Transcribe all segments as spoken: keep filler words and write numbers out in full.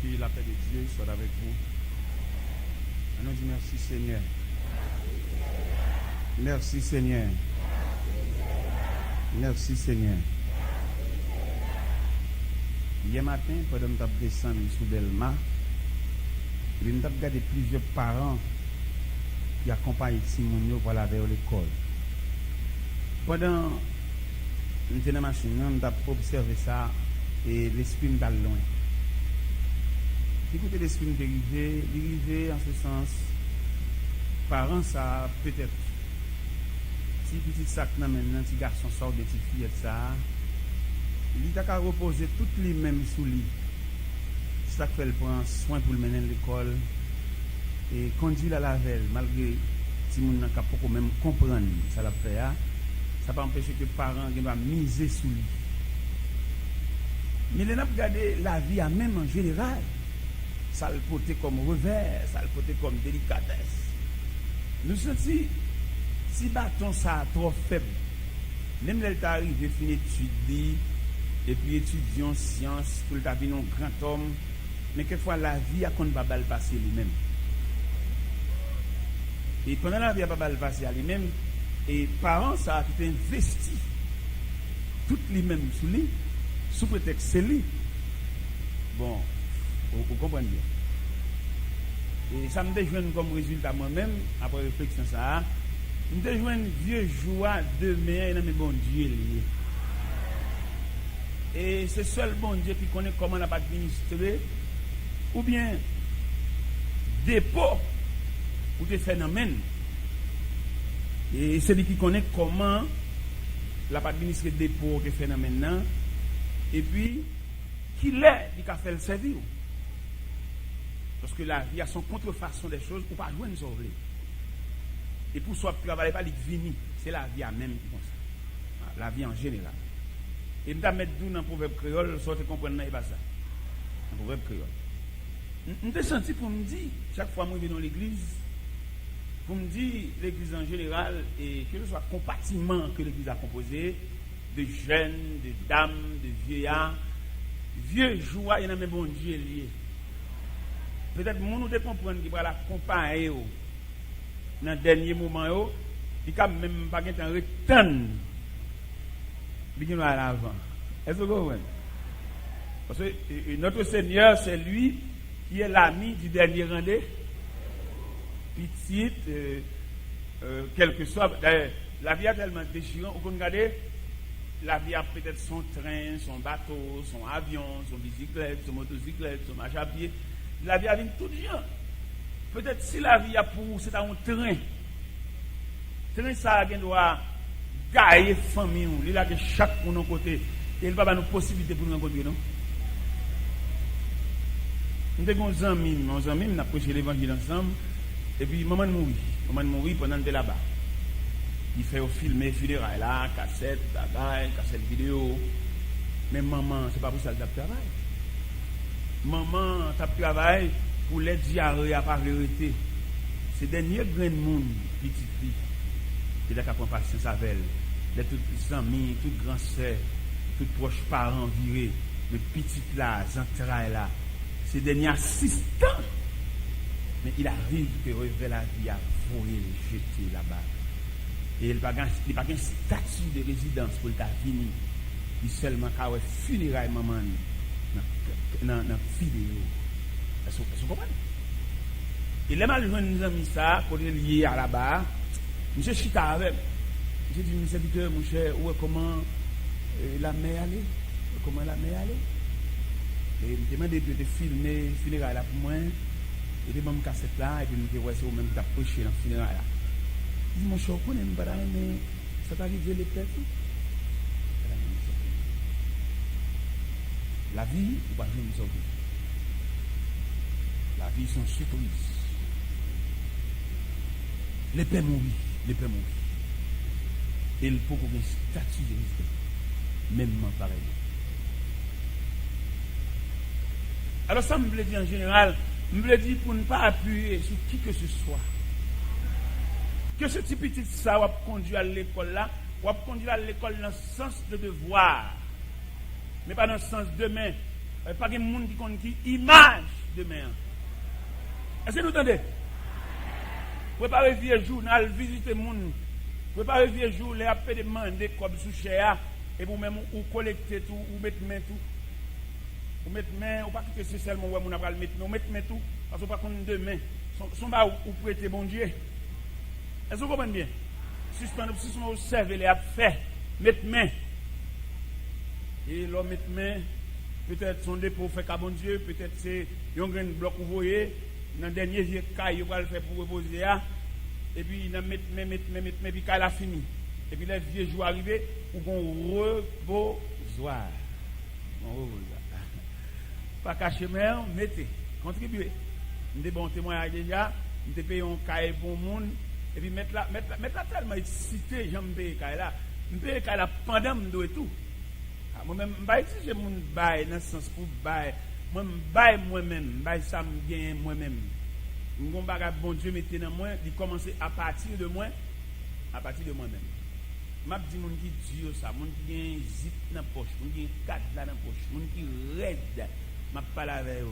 Que la paix de Dieu soit avec vous. Allons dire merci Seigneur. Merci Seigneur. Merci Seigneur. Yè maten, pandan m t ap desann sou Dèlma, epi m t ap gade plizyè paran ki akonpaye timoun yo pou al avè yo lekòl. Pandan m te nan machin nan, m t ap obsève sa, e lespri m t al lwen. Ki kote lespri m te rive? Li rive, an se sans, paran sa a, petèt, ti pitit sa k nan men l nan, ti gason sa oubyen ti fiyèt sa a, li ta ka repoze tout li menm sou li. Se sa k fè l pran swen pou l mennen l lekòl e kondui l al avè l, malgre timoun nan ka poko menm konprann sa l ap fè a. Sa pa anpeche ke paran an gen dwa mize sou li. Men lè n ap gade lavi a menm an jeneral, sa l pote kòm revè, sa l pote kòm delikatès, nou santi ti baton sa a twò fèb. Menm lè l ta rive fin etid li, epi etidye yon syans pou l ta vin yon grantòm, men kèk fwa lavi a konn pa ba l pase li menm. E pandan lavi a pa ba l pase a li menm, e paran sa a ki te envesti tout li menm sou li, sou pretèks se li. Bon, ou, ou konprann byen. E sa m te jwenn kòm rezilta mwen menm, apre refleksyon sa a, m te jwenn vye jou a, demen an, e nan men Bondye l ye. E se sèl Bondye ki konnen kòman l ap administre, oubyen depo ou te fè nan men l. E se li ki konnen kòman l ap administre depo ou te fè nan men l nan, epi kilè li ka fè l sèvi w. Paske lavi a se yon kontrefason de choz, ou pa jwenn sa w vle. E pou sa w ap travay, e pa li k vini, se lavi a menm ki konsa. Lavi an jeneral. E m ta mèt di w nan pwovèb kreyòl, sa w te konprann nan, e pa sa. Nan pwovèb kreyòl. M, m te santi pou m di, chak fwa m rive nan legliz, pou m di legliz an jeneral, e kèlkeswa konpatiman ke legliz la konpoze, de jèn, de dam, de vyeya, vye jou a, e nan men Bondye l ye. Petèt moun ou te konprann ki pral akonpaye w nan dènye moman yo, li ka menm pa gentan ret tann li gen dwa al avan. Èske w konprann? Paske, e, e, notre Seigneur, c'est lui qui est l'ami du dernier rendez-vous. Pitit, e, e, kèlkeswa, dayè, lavi a tèlman dechiran, ou konn gade, lavi a petèt se yon tren, se yon bato, se yon avyon, se yon bisiklèt, se yon motosiklèt, se yon mach a pye. Lavi a vin tout jan. Petèt si lavi a pou ou se ta yon tren, tren sa a gen dwa gaye fanmi w, li lage chak moun yon kote, e li pa ba nou posiblite pou nou rankontre, non. M te gen yon zanmi m, yon zanmi m, n ap preche levanjil ansanm, epi manman l mouri. Manman l mouri pandan l te laba. Li fè yo filme fineray la, kasèt, bagay, kasèt videyo. Men manman an, se pa pou sa l t ap travay. Manman an t ap travay pou lè dyare a pa vle rete. Se dènye grenn moun, pitit li, ki ta ka pran pasyans avè l. Lè tout zanmi, tout gran sè, tout pwòch paran vire, men pitit la, zantray la, se dènye asistan. Men il arrive que revè lavi a voye l jete laba. E li pa gen, li pa gen stati de rezidans pou l ta vini. Li sèlman ka wè fineray manman l nan, nan, nan videyo. Èske, èske w konprann? E lè m al jwenn zanmi sa a, kote l ye a laba a, misye chita avè m. Misye di m, "Sèvitè, monchè, ou wè kòman, e, lamè ale? Ou wè kòman lamè ale?" E m te mande pou yo te filme fineray la pou mwen, yo te ban m kasèt la, epi m te wè se ou menm ki t ap preche nan fineray la. Li di, "Monchè, ou konnen m pa ta renmen sa ta rive lepè tou." Lavi, ou pa jwenn sa w vle. Lavi se yon sipriz. Lepè mouri, lepè mouri. E l poko gen stati de rezidan, menmman parèy nou. Alò, sa m vle di an jeneral, m vle di pou n pa apiye sou ki ke se swa. Ke se ti pitit sa w ap kondui al lekòl la, w ap kondui al lekòl nan sans de devwa, men pa nan sans demen. E pa gen moun ki konn ki imaj demen an. Èske nou tande? Prepare vye jou, n al vizite moun. Prepare vye jou, lè y ap pede mande kòb sou chè a, epi ou menm ou, ou kolekte tou, ou met men tou. Ou met men, ou pa kite se sèlman ou wè moun ap pral met men, ou met men tou, paske ou pa konn demen. Son, son bagay ou, ou prete Bondye. Èske w konprann byen? Sispann, sispann obsève lè y ap fè. Met men. E lè w met men, petèt se yon depo w fè ka Bondye, petèt se yon grenn blòk ou voye nan dènye vye kay yo pral fè pou repoze a. Epi nan met men, met men, met men, epi kay la fini. Epi lè vye jou a rive, ou gon repozwa. Gon repozwa. Pa kache men w, mete, kontribye. M te ba w temwayaj deja, m te peye yon kay pou yon moun, epi mèt la, mèt la, mèt la tèlman eksite jan m peye kay la. M peye kay la pandan m dwe tou. A, mwen menm, m pa egzije moun bay nan sans pou bay. Mwen, m bay mwen menm, m bay sa m genyen mwen menm. M gon bagay Bondye mete nan mwen, li kòmanse apati de mwen, apati de mwen menm. M ap di moun ki di yo sa, moun ki gen zip nan pòch, moun ki gen kad la nan pòch, moun ki rèd, m ap pale avè yo.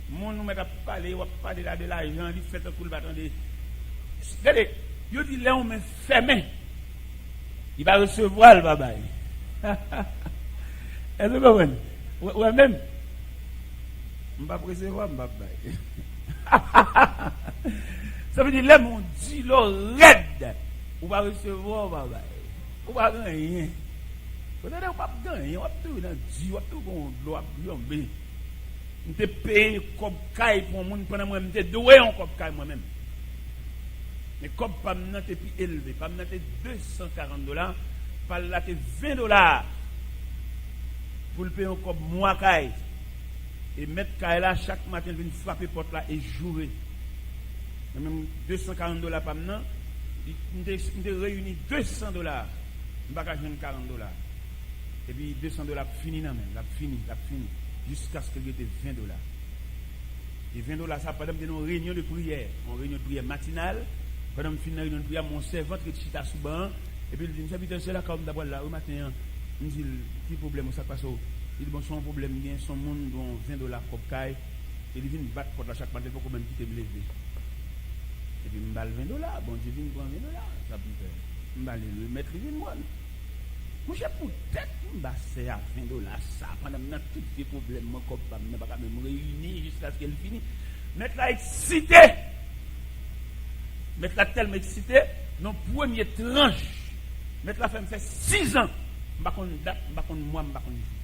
Moun ou mèt ap pale, w ap pale la de lajan, li fè tankou l pa tande. Gade, yo di lè yon men fèmen, li pa resevwa, l pa bay. Èske w konprann? Ou wè menm? M p ap resevwa, m p ap bay. Sa vle di, lè men w di, lè w rèd, ou pa resevwa, ou pa bay. Ou pa gen anyen. Ou tande, ou p ap gen anyen, w ap toujou nan di, w ap toujou gen yon dlo, w ap janbe. M te peye kòb kay pou yon moun pandan mwen, m te dwe yon kòb kay mwen menm. Men kòb pa m nan te pi elve. Pa m nan te de san karant dola, pa l la te ven dola pou l peye yon kòb mwa kay. E mèt kay la, chak maten, l vin frape pòt la e joure. Mwen menm, de san karant dola pa m nan, li, m te, m te reyini de san dola. M pa ka jwenn karant dola. Epi de san dola ap fini nan men l, l ap fini, l ap fini, jiskaske l rete ven dola. E ven dola sa, pandan m te nan yon reyinyon de priyè, yon reyinyon de priyè matinal, pandan m fin nan reyinyon de priyè, m wè yon sèvant ret chita sou ban an, epi l di m, "Sèvitè, se lakay ou m ta pral la wi maten an." M di l, "Ki pwoblèm ou, sa k pase w?" Li di, "Bon, se yon pwoblèm m gen, se yon moun dwe yon ven dola kòb kay, e li vin bat pòt la chak maten, l poko menm kite m leve." Epi m ba l ven dola, Bondye vin pran ven dola, sa pou m fè? M ba l e remèt li vin pran l. Monchè, poutèt m ba sè a ven dola sa, pandan m nan tout vye pwoblèm mwen, kòb pa m nan pa ka menm reyini jiskaske l fini. Mèt la eksite. Mèt la tèlman eksite, nan premye tranch, mèt la fè m fè sizan, m pa konn dat, m pa konn mwa, m pa konn jou.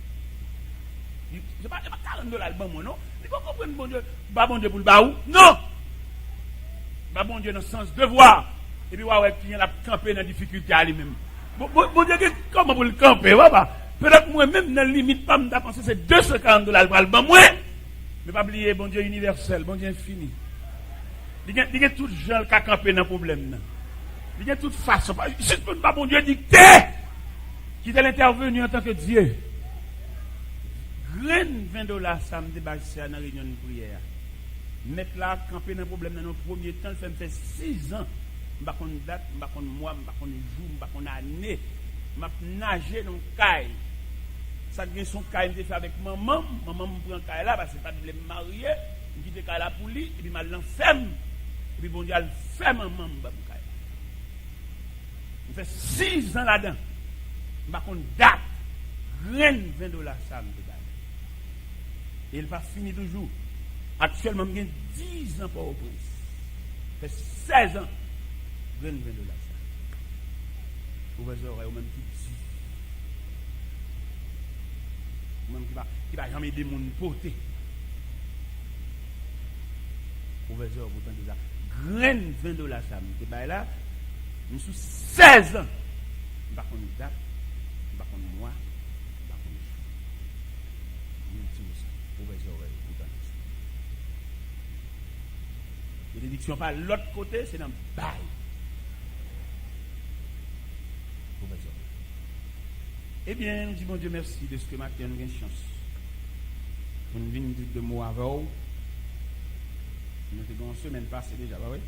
Li, se pa, se pa karant dola l ban mwen, non. Li pa konprann Bondye, ba Bondye pou l ba ou. Non! Ba Bondye nan sans devwa. Epi w a wè kijan l ap kanpe nan difikilte a li menm. Bon, bon, Bondye gen kòman pou l kanpe, papa. Petèt mwen menm, nan limit pa m, m ta panse se de san karant dola l pral ban mwen. Men pa bliye, Bondye inivèsèl, Bondye enfini. Li gen, li gen tout jan l ka kanpe nan pwoblèm nan. Li gen tout fason. Pa, sispann ba Bondye dikte. Kite l entèveni antanke Dye. Grenn ven dola sa m te bay sè a nan reyinyon de priyè a. Mèt la kanpe nan pwoblèm nan nan premye tan, l fè m fè sizan. M pa konn dat, m pa konn mwa, m pa konn jou, m pa konn ane. M ap naje nan kay. Sa k gen se yon kay m te fè avèk manman m. Manman m pran kay la paske l pa t vle m marye. M kite kay la pou li, epi m al nan fèm. Epi Bondye al fè manman m ban m kay la. M fè sizan ladan. M pa konn dat. Grenn ven dola sa m te bay. E l pa fini toujou. Aktyèlman, m gen dizan Pòtoprens. Fè sèzan. Grenn ven dola sa. Ouvè zòrèy, ou menm ki di. Ou menm ki pa, ki pa janm ede moun pote. Ouvè zòrèy pou tande sa. Grenn ven dola sa m te bay la, m sou sèzan. M pa konn dat, m pa konn mwa, m pa konn jou. Mwen di w sa, ouvè zòrèy pou tande sa. Benediksyon pa lòt kote, se nan bay. Ouvè zòrèy. Ebyen, nou di Bondye mèsi dèske maten an nou gen chans pou n vin di de mo avè w. Nou te gen yon semèn pase deja, pa vre?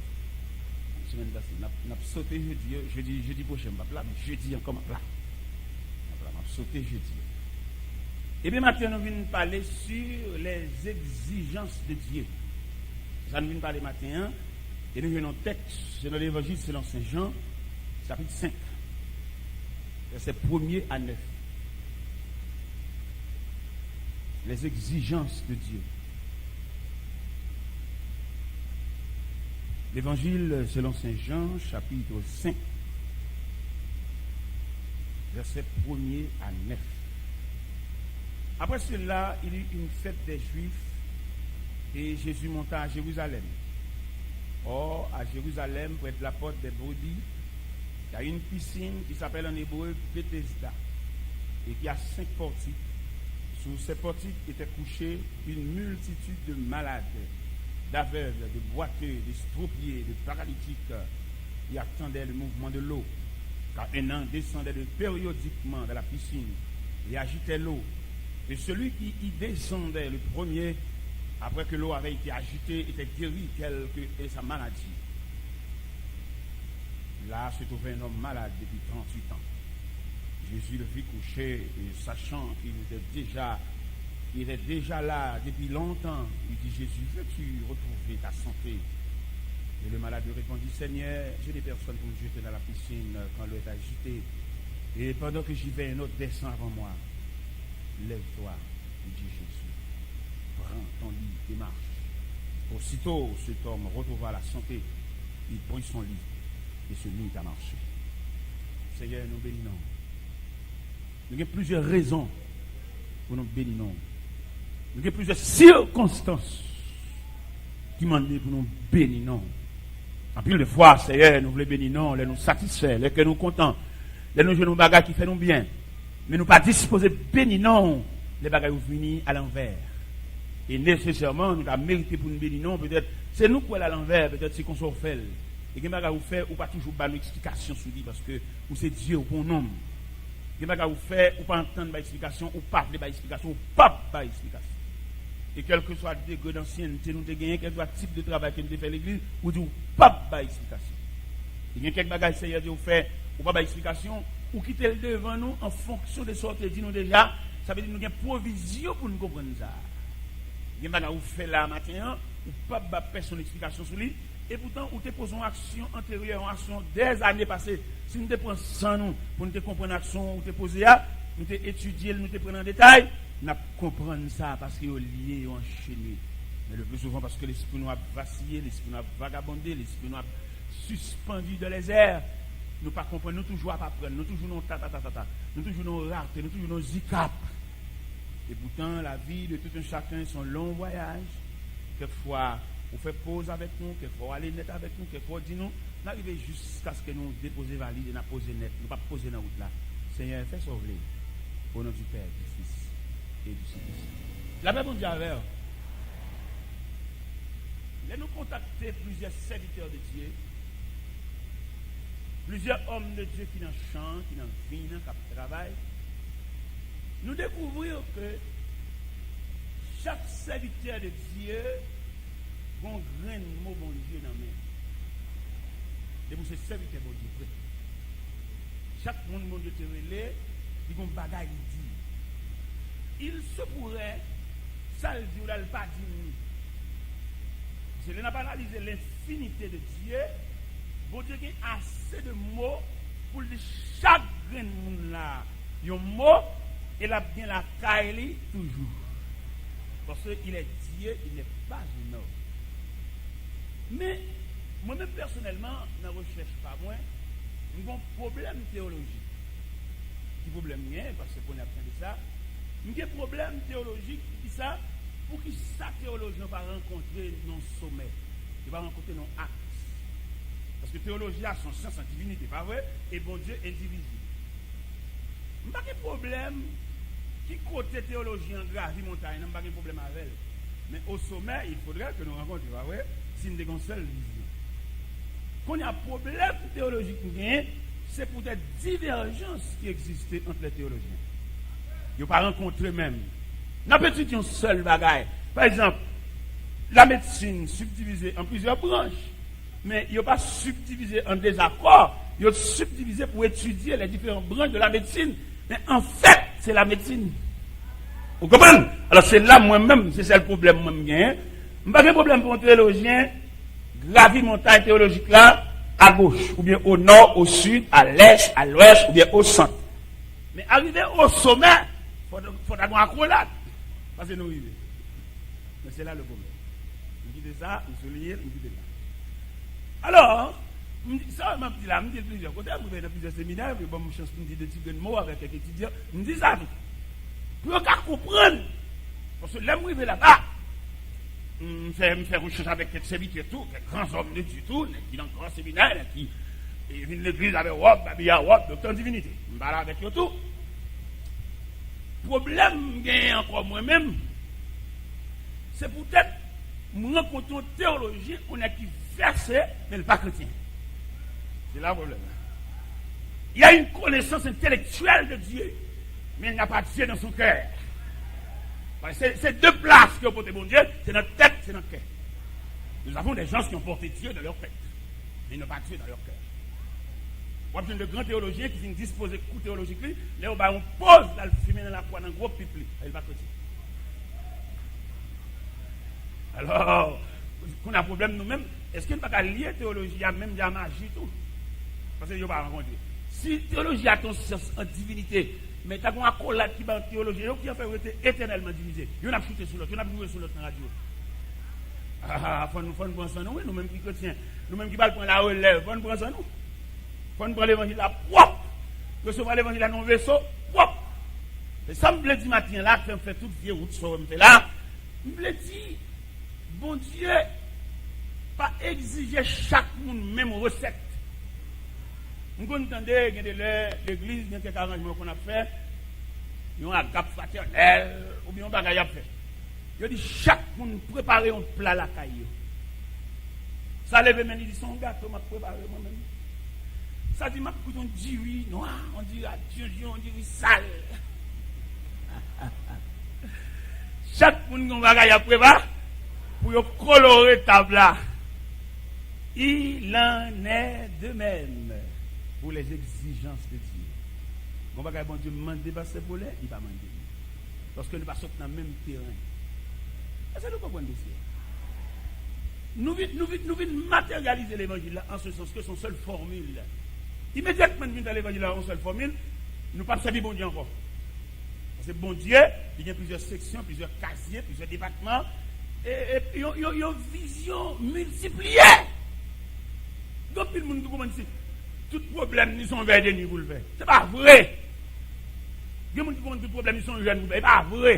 Semèn pase, n ap, n ap sote jedi, jedi, jedi pwochen, m p ap la, men jedi ankò, m ap la. M ap la, m ap sote jedi. Ebyen, maten an, nou vin pale sur les exigences de Dieu. Se sa nou vin pale maten an. E nou jwenn yon tèks, se nan Levanjil selon Sen Jan, chapit senk, vèsè premye a nèf. Les exigences de Dieu. Levanjil selon Sen Jan, chapit senk, vèsè premye a nèf. Après cela, il y eut une fête des Juifs, et Jésus monta à Jérusalem. Or, à Jérusalem, près de la porte des brebis, il y a une piscine qui s'appelle en hébreu Bethesda, et qui a cinq portiques. Sous ces portiques étaient couchés une multitude de malades, d'aveugles, de boiteux, d'estropiés, de paralytiques, qui attendaient le mouvement de l'eau, car un ange descendait de périodiquement dans la piscine et agitait l'eau. Et celui qui y descendait le premier, après que l'eau avait été agitée, était guéri, quelle que est sa maladie. Là se trouvait un homme malade depuis trente-huit ans. Jésus le vit couché, et sachant qu'il était déjà, qu'il était déjà là depuis longtemps, lui dit, Jésus, veux-tu retrouver ta santé? Et le malade lui répondit, Seigneur, je n'ai personne pour me jeter dans la piscine quand l'eau est agitée. Et pendant que j'y vais, un autre descend avant moi. Lève-toi, lui dit Jésus, prends ton lit et marche. Aussitôt, cet homme retrouva la santé, il prit son lit et se mit à marcher. Senyè, nou beni non. Nou gen plizyè rezon pou nou beni non. Nou gen plizyè sikonstans ki mande pou nou beni non. Anpil de fwa, Senyè, nou vle beni non lè nou satisfè, lè kè nou kontan, lè nou jwenn yon bagay ki fè nou byen. Men nou pa dispoze beni non lè bagay yo vini alanvè. E nesesèman, nou ta merite pou n beni non, petèt se nou k wè l alanvè, petèt se konsa w fè l. E gen bagay ou fè, ou pa toujou ba nou eksplikasyon sou li, paske ou se Dye, ou pa yon nonm. Gen bagay ou fè, ou pa antann bay eksplikasyon, ou pa vle bay eksplikasyon, ou p ap bay eksplikasyon. E kèlkeswa degre dansyènte nou te genyen, kèlkeswa tip de travay ke nou te fè legliz, ou di ou p ap bay eksplikasyon. E gen kèk bagay Senyè Dye ou fè, ou pa bay eksplikasyon, ou kite l devan nou an fonksyon de sa w te di nou deja, sa vle di nou gen pwovizyon pou n konprann sa. Gen bagay ou fè la maten an, ou p ap ba pèsonn eksplikasyon sou li, epoutan ou te poze yon aksyon anteryè, yon aksyon dèzane pase. Si nou te pran san nou pou nou te konprann aksyon ou te poze a, nou te etidye l, nou te pran l an detay, n ap konprann sa, paske yo lye, yo anchene. Men le pli souvan, paske lespri nou ap vasiye, lespri nou ap vagabonde, lespri nou ap sispann dan lèzè, nou pa konprann, nou toujou ap aprann, nou toujou nan tatatatata, nou toujou nan rate, nou toujou nan zikap. Epoutan, lavi de tout un chacun se yon long vwayaj. Kèk fwa, ou fè poz avèk nou, kèk fwa, w ale nèt avèk nou, kèk fwa, w di nou, n a rive jiskaske nou depoze valiz e n a poze nèt. Nou p ap poze nan wout la. Senyè, fè sa w vle. O non di Pè, di Fis e di Sentespri. Lapè Bondye avè w. Lè nou kontakte plizyè sèvitè de Dye, plizyè òm de Dye ki nan chan, ki nan vin an, k ap travay, nou dekouvri ke chak sèvitè de Dye gon grenn mo Bondye nan men l. Depi w se sèvitè Bondye vre, chak moun Bondye te rele, li gon bagay li di. Il se pourrait, sa l di w la, l pa di m li. Paske lè n ap analize lenfinite de Dye, Bondye gen ase de mo pou l di chak grenn moun la yon mo, e l ap gen lakay li toujou. Paske il est Dieu, il n'est pas un homme. Men, mwen menm pèsonèlman, nan rechèch pa mwen, m gen yon pwoblèm teyolojik. Ki pwoblèm m genyen? Paske kounye a ap tande sa, m gen pwoblèm teyolojik. Poukisa, poukisa teyolojyen pa rankontre nan somè? Yo pa rankontre nan aks. Paske teyoloji a se yon syans an divinite, pa vre? E Bondye endivizib. M pa gen pwoblèm ki kote teyolojyen an gravi montay nan, m pa gen pwoblèm avè l. Men o somè, il faudrait que nou rankontre, pa vre? Si n te gen yon sèl vizyon. Kounye a, pwoblèm teyolojik nou genyen, se poutèt divèjans ki egziste ant lè teyolojyen. Yo pa rankontre menm. N ap etidye yon sèl bagay. Pa egzanp, lamedsin sibdivize an plizyè branch, men yo pa sibdivize an dezakò, yo sibdivize pou etidye les différentes branches de la médecine. Men anfèt, se lamedsin. Ou konprann? Alò, se la mwen menm, se sèl pwoblèm mwen m genyen. M pa gen pwoblèm pou yon teyolojyen gravi montay teyolojik la, agoch, oubyen o nò, o sid, a lès, a lwès, oubyen o sant. Men arive o somè, fò, fò ta gen yon akolad. Paske nou rive. Men se la le pwoblèm. M kite sa, m souliye l, m kite l la. Alò, m di, sa m ap di la, m di l plizyè kote, m rive nan plizyè seminè, yo ban m chans pou m di de ti grenn mo avèk kèk etidyan, m di sa tou. Pou yo ka konprann. Paske lè m rive laba, m fè, m fè rechèch avèk kèk sèvitè tou, kèk gran zòm de Dye tou, nèg ki nan gran seminè, nèg ki, e, vin legliz avèk wòb, abye a wòb, doktè an divinite. M pale avèk yo tou. Pwoblèm m genyen ankò mwen menm, se poutèt m rankontre yon teyolojyen, yon nèg ki vèse, men l pa kretyen. Se la pwoblèm nan. Il a une connaissance intellectuelle de Dieu, mais il n'a pas Dieu dans son cœur. Paske se, se de plas ke yo pote Bondye, se nan tèt, se nan kè. Nous avons des gens qui ont porté Dieu dans leur tête, mais ils n'ont pas Dieu dans leur cœur. W ap jwenn de gran teyolojyen ki fin dispoze kou teyolojik li, lè yo ba yon poz, l al fimen nan lakwa nan gwo pip li. Li pa kretyen. Alò, kounye a pwoblèm nou menm, èske n pa ka lye teyoloji a menm jan a maji tou? Paske yo pa rankontre. Si teyoloji a te yon syans an divinite, men ta gen yon akolad ki ba teyolojyen yo ki an fè yo rete etènèlman divize. Youn ap choute sou lòt, youn ap joure sou lòt nan radyo. Ah, fò n, fò n pran san nou, wi, nou menm ki kretyen, nou menm ki pral pran larelèv, fò n pran san nou. Fò n pran levanjil la pwòp. Resevwa levanjil la nan yon veso pwòp. Se sa m vle di maten an la, k fè m fè tout vye wout sa w wè m fè la. M vle di, Bondye pa egzije chak moun menm resèt. M konn tande, gen de lè, legliz, gen kèk aranjman yo konn ap fè, yon agap fratènèl, oubyen yon bagay y ap fè. Yo di chak moun prepare yon pla lakay yo. Sa leve men li di, se yon gato m ap prepare mwen menm. Sa di, m ap kwit yon diri nwa, on diri a dyonjyon, on diri sal. Chak moun gen yon bagay y ap prepare pou yo kolore tab la. Il en est de même pour les exigences de Dieu. Gon bagay Bondye mande pastè Polè, li pa mande nou. Paske nou pa sot nan menm teren. Èske nou konprann mesye? Nou vin, nou vin, nou vin materyalize levanjil la an se sans ke se yon sèl fòmil. Imedyatman nou vin nan levanjil la an yon sèl fòmil, nou p ap sèvi Bondye ankò. Paske Bondye, li gen plizyè seksyon, plizyè kazye, plizyè depatman, e, e yon, yon, yon vizyon miltipliye. Gen anpil moun ki konprann se tout pwoblèm ni se yon vèy de nwi pou l fè. Se pa vre. Gen moun ki konprann tout pwoblèm ni se yon jèn pou l fè. Se pa vre.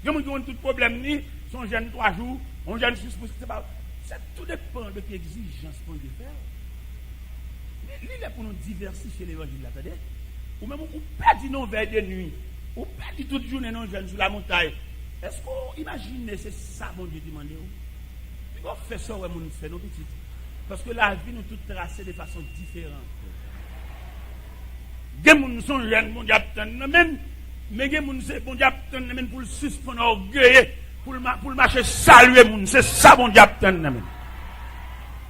Gen moun ki konn tout pwoblèm ni, se yon jèn twa jou, yon jèn sis pou sis, se pa, se tou depan de ki egzijans Bondye fè. Men li lè pou nou divèsifye levanjil la, tande. Ou menm ou pèdi nan yon vèy de nwi, ou pèdi tout jounen nan yon jèn sou lamontay. Èske w imajine se sa Bondye te mande w? Piga w fè sa w wè moun fè non pitit. Paske lavi nou tout trase de fason diferan. Gen moun se yon jèn Bondye ap tann nan men l, men gen moun se Bondye ap tann nan men l pou l sispann ògeye, pou l ma-, pou l mache salye moun. Se sa Bondye ap tann nan men l.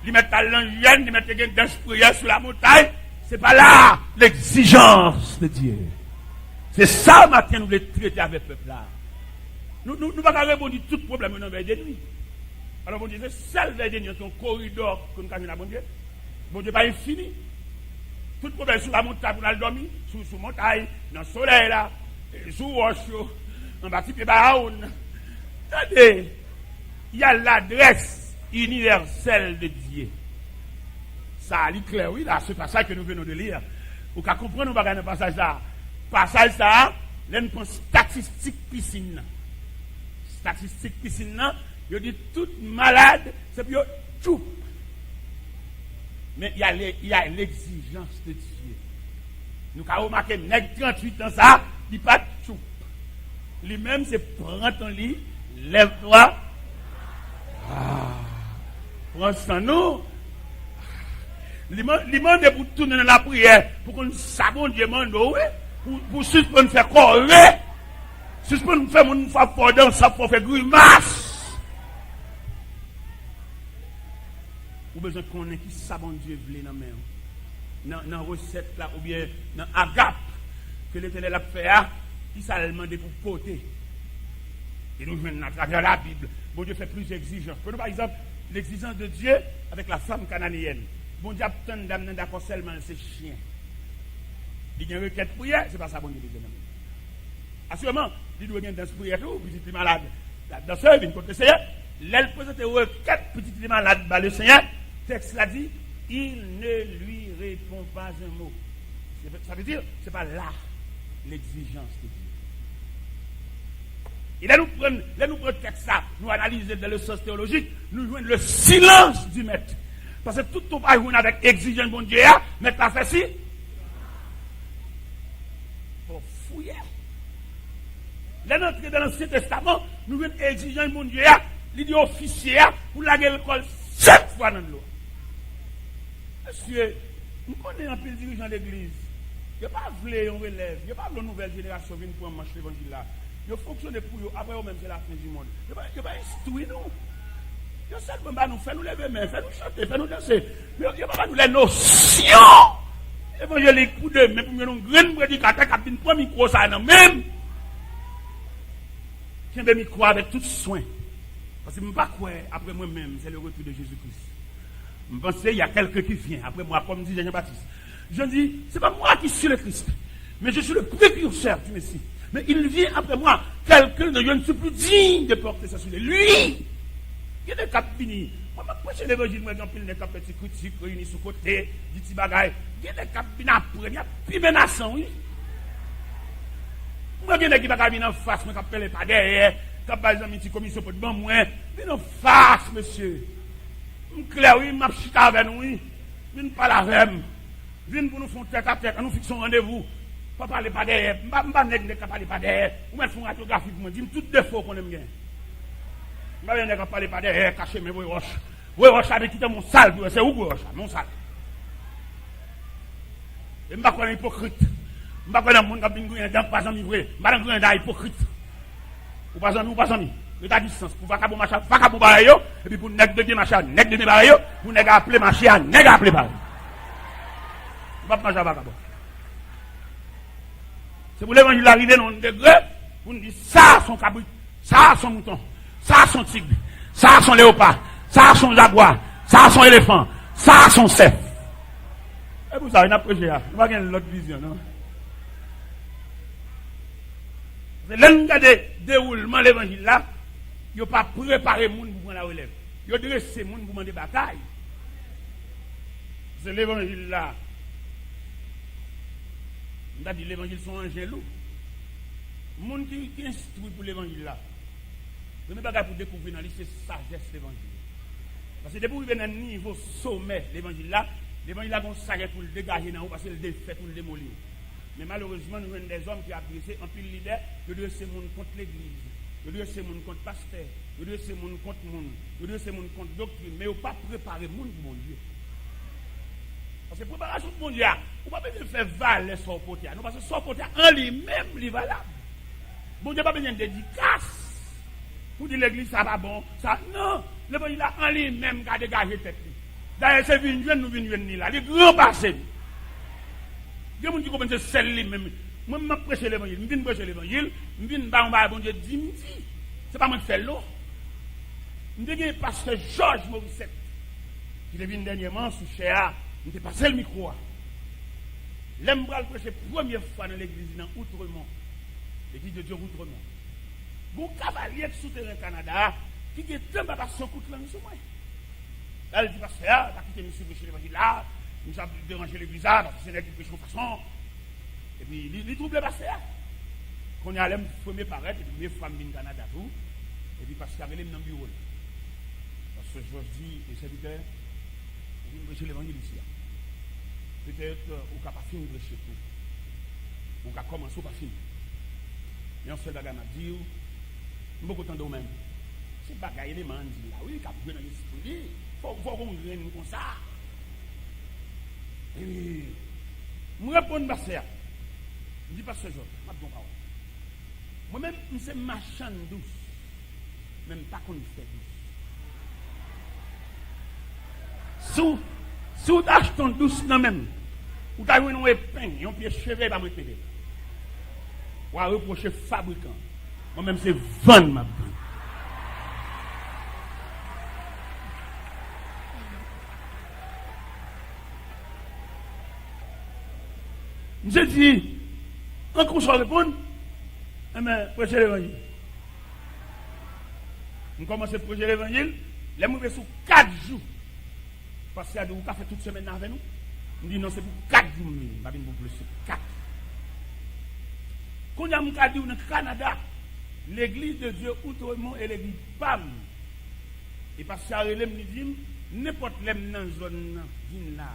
Li mèt al nan jèn, li mèt te gen dans priyè sou lamontay. Se pa la l'exigence de Dieu. Se sa maten nou vle trete avèk pèp la. Nou, nou, nou pa ka rebondi tout pwoblèm yo nan vèy de nwi. Alò, Bondye, se sèl vèy de nwi an ki yon koridò ke nou ka jwenn a Bondye. Bondye pa enfini. Tout pwoblèm sou lamontay pou n al dòmi, sou, sou montay, nan solèy la, e sou wòch yo, anba ti pye barawoun. Tande, il y a l'adresse universelle de Dieu. Sa a, li klè, wi, la, ce passage que nous venons de lire. Ou ka konprann yon bagay nan pasaj sa a. Pasaj sa a, lè n pran statistik pisin nan. Statistik pisin nan, yo di tout malad, se pou yo tchoup. Men, il y a le-, il y a l'exigence de Dieu. Nou ka remake nèg tranntuit an sa, li pa t tchoup. Li menm se pran tan li, lèv twa. Ah, pran san nou. Li man-, li mande pou tounen nan lapriyè, pou konn sa Bondye mande w, wi. Pou, pou sispann fè kòre. Sispann fè moun fè w ap fè w danse, ap fè w fè grimas. Ou bezwen konnen ki sa Bondye vle nan men w. Nan, nan resèt la oubyen nan agap ke Letènèl ap fè a, Ki sa l mande pou pote? E nou jwenn atravè Labib, Bondye fè plizyè egzijans. Pran pa egzanp, l'exigence de Dieu avec la femme cananéenne. Bondye ap tann dam nan dakò sèlman l se chen. Li gen rekèt priyè, se pa sa Bondye bezwen nan men l. Asireman, li dwe gen dans priyè tou, pitit li malad. L ap danse, vin kot Leseyè. Lè l prezante rekèt pitit li malad ba Leseyè, tèks la di, il ne lui répond pas un mot. Sa vle di, se pa la l'exigence de Dieu. E lè nou pran, lè nou pran tèks la, nou analize l dans le sens théologique, nou jwenn le silence du maître. Paske tout ou pa jwenn avèk egzijans Bondye a, mèt la fè si. Bon, fouye. Lè n antre nan Ansyen Testaman, nou jwenn egzijans Bondye a, li di ofisye a pou lage l kò l senk fwa nan dlo a. Mesye, m konnen anpil dirijan legliz, yo pa vle yon relèv, yo pa vle yon nouvèl jenerasyon vin pran manch levanjil la. Yo fonksyone pou yo, apre yo menm se lafen di mond. Yo pa, yo pa enstwi nou. Yo sèlman ba nou, fè nou leve men, fè nou chante, fè nou danse. Men yo, yo pa ba nou lè nosyon evanjelik pou demen, pou m jwenn yon grenn predikatè k ap vin pran mikwo sa a nan men m. Kenbe mikwo a avèk tout swen. Paske m pa kwè, après moi-même, c'est le retour de Jésus-Christ. M panse, il y a quelqu'un qui vient après moi, comme disait Jean-Baptiste. Je dis, c'est pas moi qui suis le Christ, mais je suis le précurseur du Messie. Mais il vient après moi, quelqu'un dont je ne suis plus digne de porter ses souliers. Lui, gen nèg k ap vini. Mwen, m ap preche levanjil, mwen gen anpil nèg k ap fè ti kritik, reyini sou kote, di ti bagay. Gen nèg k ap vin apre, y ap pi menasan, wi. Mwen gen nèg ki pa ka vin anfas mwen, k ap pale pa dèyè, k ap bay zanmi ti komisyon pou t ban mwen. Vin anfas, mesye. M klè, wi, m ap chita avè nou, wi. Vin pale avè m. Vin pou nou fè yon tèt a tèt, ann nou fikse yon randevou. Pa pale pa dèyè. M pa, m pa nèg, nèg k ap pale pa dèyè. Ou mèt fè yon radyografi pou mwen, di m tout defo ou konnen m gen. M pa vle nèg k ap pale pa dèyè, kache men, voye wòch. Voye wòch la, men kite m yon sal pou yo, se ou k voye wòch la, men yon sal. E m pa kwè nan ipokrit. M pa kwè nan moun k ap vin griyen dan, k pa zanmi vre. M pa nan griyen dan ipokrit. Ou pa zanmi, ou pa zanmi. Ret a distans. Pou vakabon mache ak vakabon parèy yo, epi pou nèg de byen mache a nèg de byen parèy yo, pou nèg a aple mache a nèg a aple parèy. M p ap mache ak vakabon. Se pou levanjil la rive nan yon degre pou n di sa se yon kabrit, sa se yon mouton, sa se yon tig, sa se yon leyopa, sa se yon jagwa, sa se yon elefan, sa se yon sèf. E pou sa wi n ap preche a. Nou pa gen lòt vizyon non. Paske lè n gade dewoulman levanjil la, yo pa prepare moun pou pran larelèv. Yo drese moun pou mande batay. Se levanjil la. M ta di levanjil se yon anjen lou. Moun ki, ki enstwi pou levanjil la, premye bagay pou dekouvri nan li se sajès levanjil. Paske depi w rive nan nivo somè levanjil la, levanjil la gen yon sajès pou l degaje nan ou paske l defèt ou, l demoli w. Men malerezman, nou jwenn dèzòm ki ap drese anpil lidè, yo drese moun kont legliz, yo drese moun kont pastè, yo drese moun kont moun, yo drese moun kont doktrin, men yo pa prepare moun pou Bondye. Paske preparasyon pou Bondye a, ou pa bezwen fè valè sa w pote a, non, paske sa w pote a, an li menm, li valab. Bondye pa bezwen dedikas pou di legliz sa pa bon, sa, non, levanjil la an li menm ka degaje tèt li. Dayè, se vin jwenn nou vin jwenn li la. Li gran pase nou. Gen moun ki konprann se sèl li menm. Mwen, m ap preche levanjil. M vin preche levanjil. M vin bay yon bagay Bondye di m di. Se pa mwen k fè l non. M te gen pastè Jòj Morisèt ki te vin dènyèman sou chè a. M te pase l mikwo a. Lè m pral preche premye fwa nan legliz li nan Outremont, Legliz de Dye Outremont, gon kavalye k sou teren Kanada a ki gentan pa pase yon kout lang sou mwen. Lè l di pastè a, pa kite misye preche levanjil la, misye ap deranje legliz la, paske se nèg ki preche yon fason. Epi li, li twouble pastè a. Kounye a, lè m premye parèt, epi premye fwa m vin Kanada tou, epi pastè a rele m nan biwo l. Pastè Jòj di, e sèvitè, ou vin preche levanjil isi a. Petèt, ou ka pa fin preche tou. Ou ka kòmanse, ou pa fini. Men yon sèl bagay m ap di w, m poko tande w menm. Se bagay eleman an di la, wi, k ap jwe nan lespri li. Fò, fò w gon grenn konsa. Epi, m reponn pastè a. M di, pastè Jòj, m ap di w yon pawòl. Mwen menm, m se machann dous, men m pa konn fè dous. Si w, si w ta achte yon dous nan men m, ou ta jwenn yon epenn, yon pye cheve, e pa mwen k mete l. W a repwoche fabrikan. Mwen menm se vann m ap vann. Misye di, an konsa w reponn, enben, preche levanjil. M kòmanse preche levanjil, lè m rive sou kat jou, pastè a di, ou ka fè tout semèn nan avè nou? M di, non, se pou kat jou m vini, m pa vin pou plis, se pou kat. Kounye a m ka di w nan Kanada, Legliz de Dye Outremont e legliz pa m. E pastè a rele m, li di m, nenpòt lè m nan zòn nan, vin la.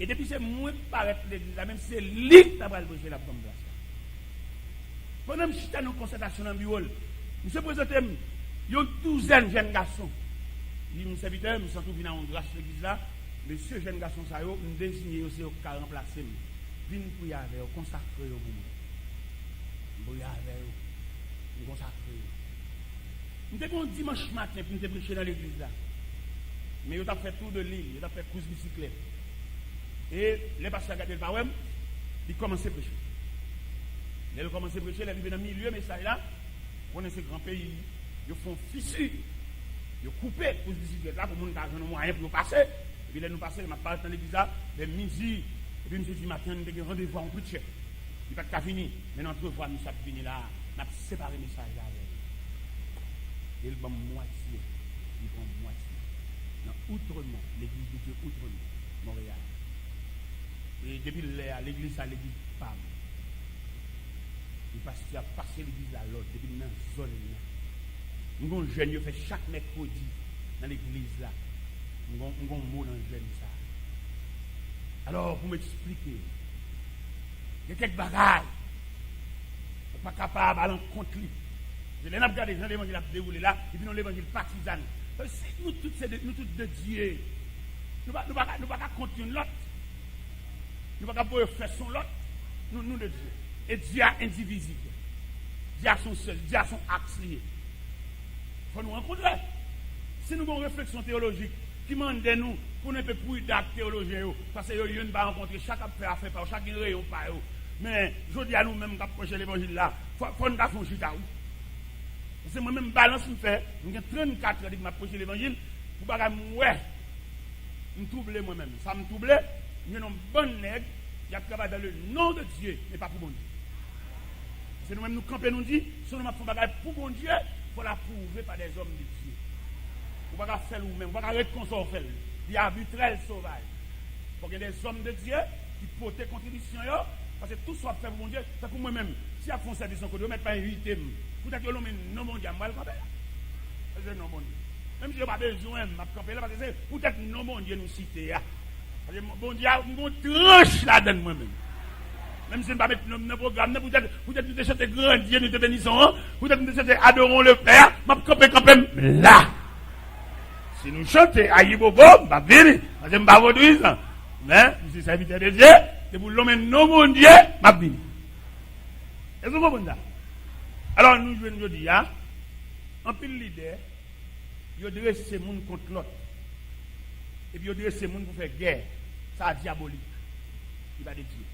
E depi se mwen k parèt legliz la, menm si se li k ta pral preche, l ap ban m plas la. Pandan m chita nan konsètasyon nan biwo l, misye prezante m yon douzèn jèn gason. Li di m, sèvitè, m santi w vin a yon gras legliz la. Mesye jèn gason sa yo, m deziye yo, se yo k ka ranplase m. Vin priye avè yo, konsakre yo pou mwen. M priye avè yo, m konsakre yo. M te gen yon dimanch maten pou m te preche nan legliz la. Men yo t ap fè Tour de l'Île, yo t ap fè kous bisiklèt. E lè pastè a gade l pa wè m, li kòmanse preche. Lè l kòmanse preche, lè l rive nan milye mesaj la, konnen se gran peyi, yo fè yon fisi, yo koupe kous bisiklèt la pou moun ka jwenn yon mwayen pou yo pase. Epi lè nou pase, m ap parèt nan legliz la, lè midi, epi misye di, maten an, nou te gen randevou a yon preacher. Li pa t ka vini, men n antrevwa misye ap vini la a, n ap separe mesaj la avè l. E l ban m mwatye, li pran mwatye. Nan Outremont, Legliz de Dye Outremont, Monreyal. E depi lè a, legliz sa, legliz pa m. E pastè a pase legliz la lòd, depi m nan zòn nan. M gon jèn yo fè chak mèkredi nan legliz la. M gon, m gon mo nan jèn sa. Alò, pou m eksplike w, gen kèk bagay ou pa kapab al ankont li. Se lè n ap gade jan levanjil ap dewoule la, epi nou levanjil patizan. Se, nou tout se de, nou tout de Dye. Nou pa, nou pa ka, nou pa ka kont youn lòt. Nou pa ka voye fès yon lòt. Nou, nou de Dye. E Dye a endivizib. Dye a se yon sèl. Dye a se yon aks li ye. Fò nou rankontre. Si nou gen yon refleksyon teyolojik ki mande nou pou nou enpe pridan ak teyolojyen yo, paske yo youn pa rankontre, chak ap fè afè pa yo, chak gen reyon pa yo. Men, jodi a, nou menm k ap preche levanjil la, fò, fò n ta fè yon chita, wi. Paske mwen menm, balans m fè, m gen trannkat an depi m ap preche levanjil, pou bagay m wè, m twouble mwen menm. Sa m twouble, m jwenn yon bann nèg, y ap travay dans le nom de Dieu, men pa pou Bondye. Se nou menm nou kanpe, nou di, si yon nonm ap fè yon bagay pou Bondye, fò l apwouve pa dèzòm de Dye. Ou pa ka fè l ou menm, ou pa ka ret konsa w fè l. Li abitrè, l sovaj. Fò gen dèzòm de Dye ki pote kontribisyon yo, paske tout sa w ap fè pou Bondye, tankou mwen menm, si y ap fè yon sèvis yon kote, yo mèt pa envite m. Poutèt yo nonmen non Bondye a, m pral kanpe la. Se non Bondye. Menm si yo pa bezwen m, m ap kanpe la, paske se poutèt non Bondye nou site a. Paske Bondye a, m gon tranch ladann mwen menm. Menm si n pa met non m nan pwogram nan, poutèt, poutèt nou te chante Grandye, nou te beni son an, poutèt nou te chante Adorons le Père, m ap kanpe, kanpe m la. Si nou chante Ayibobo, m p ap vini, paske m pa vodouizan. Men, m se sèvitè de Dye, depi w lonmen non Bondye, m ap vini. Èske w konprann sa? Alò, nou jwenn jodi a, anpil lidè, yo drese moun kont lòt. Epi yo drese moun pou fè gè. Sa a dyabolik. Li pa de Dye.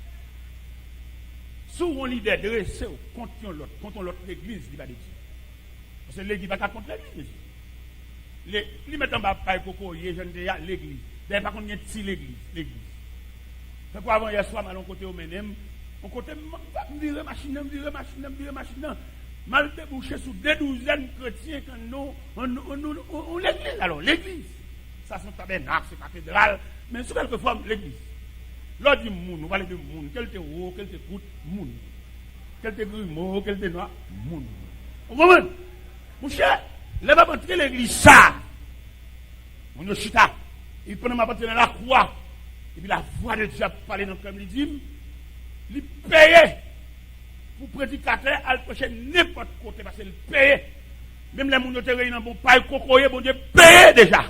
Si w yon lidè drese w kont yon lòt, kont yon lòt legliz, li pa de Dye. Paske legliz pa ka kont legliz, mesye. Le, li met anba pay kokoye, jan n te ye a, legliz. Dayè, pa konn gen ti legliz, legliz. Tankou avan yè swa, m al yon kote, yo mennen m. Yon kote, m, m vire machin nan, m vire machin nan, m vire machin nan. M al debouche sou de douzèn kretyen k ann yon, yon, yon, yon, yon, yon legliz, alò, legliz. Sa se yon tabènak, se katedral, men sou kèlke fòm, legliz. Lè w di moun, ou pale de moun, ke l te wo, ke l te kout, moun. Ke l te grimo, ke l te nwa, moun. Ou konprann? Monchè, lè m ap antre legliz sa, moun yo chita. Epi pandan m ap antre nan lakou a, epi lavwa de Dye ap pale nan kè m, li di m, li peye pou predikatè al preche nenpòt kote, paske l peye. Menm lè moun yo te reyini nan bon pay kokoye, Bondye peye deja.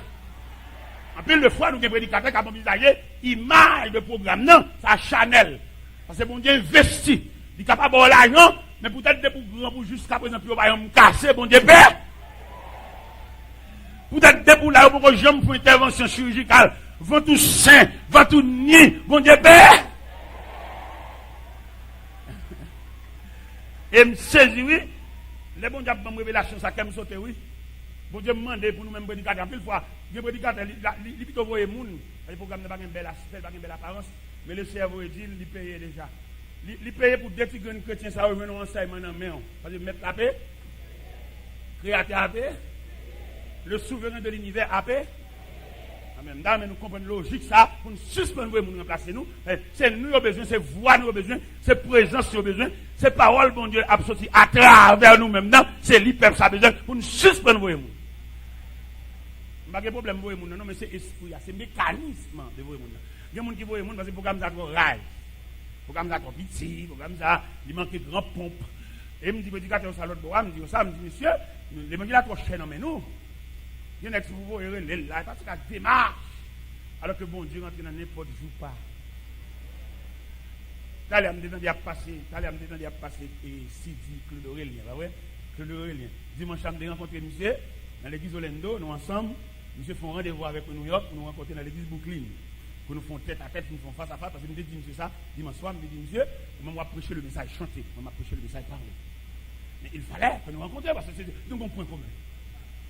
Anpil de fwa, nou gen predikatè k ap anvizaje imaj de pwogram nan, sa chanèl. Paske Bondye envesti. Li ka pa ba w lajan, men poutèt depi w gran pou jiskaprezan, pye w pa janm kase, Bondye peye. Poutèt depi w la, yo poko janm fè entèvansyon chirijikal. Vant ou sen, vant ou ni, Bondye peye. E m sezi, wi. Lè Bondye ap ban m revelasyon sa, kè m sote, wi. Bondye m mande pou nou menm predikatè. Anpil fwa, gen predikatè, li, la- li, li pito voye moun. Paske pwogram nan pa gen bèl aspè, li pa gen bèl aparans. Men Leseyè voye di l, li peye deja. Li, li peye pou de ti grenn kretyen sa yo jwenn yon ansèyman nan men w. Paske Mèt la pe, Kreyatè a pe, le Souvren de linivè a pe. Amèn. M ta renmen nou konprann lojik sa pou n sispann voye moun ranplase nou. Eh, se nou yo bezwen, se vwa nou yo bezwen, se prezans yo bezwen, se pawòl Bondye ap soti atravè nou menm nan, se li pèp sa bezwen pou n sispann voye moun. M pa gen pwoblèm voye moun nan, non, men se espri a, se mekanism de voye moun nan. Gen moun ki voye moun paske pwogram sa twò raz. Pwogram sa twò piti, pwogram sa, li manke gran ponp. E m di predikatè yo sa lòt bò a, m di yo sa, m di, "Mesye, levanjil la twò chè nan men nou. Gen nèg si pou voye rele l la, e pa ti ka demach." Alò ke Bondye rantre nan nenpòt joupa. Talè a m te tande ap pase, talè a m te tande ap pase, e, C D Claude Aurélien, pa vre? Claude Aurélien. Dimanch la, m te rankontre misye nan legliz Orlando, nou ansanm. Misye fè yon randevou avèk mwen Nouyòk pou nou rankontre nan legliz Brooklyn. Pou nou fè yon tèt a tèt, pou nou fè yon fas a fas, paske m te di misye sa, dimanch swa, m te di misye, ou menm w ap preche le mesaj chante, mwen m ap preche le mesaj pale. Men il fallait que nou rankontre, paske se, nou gen yon pwen komen.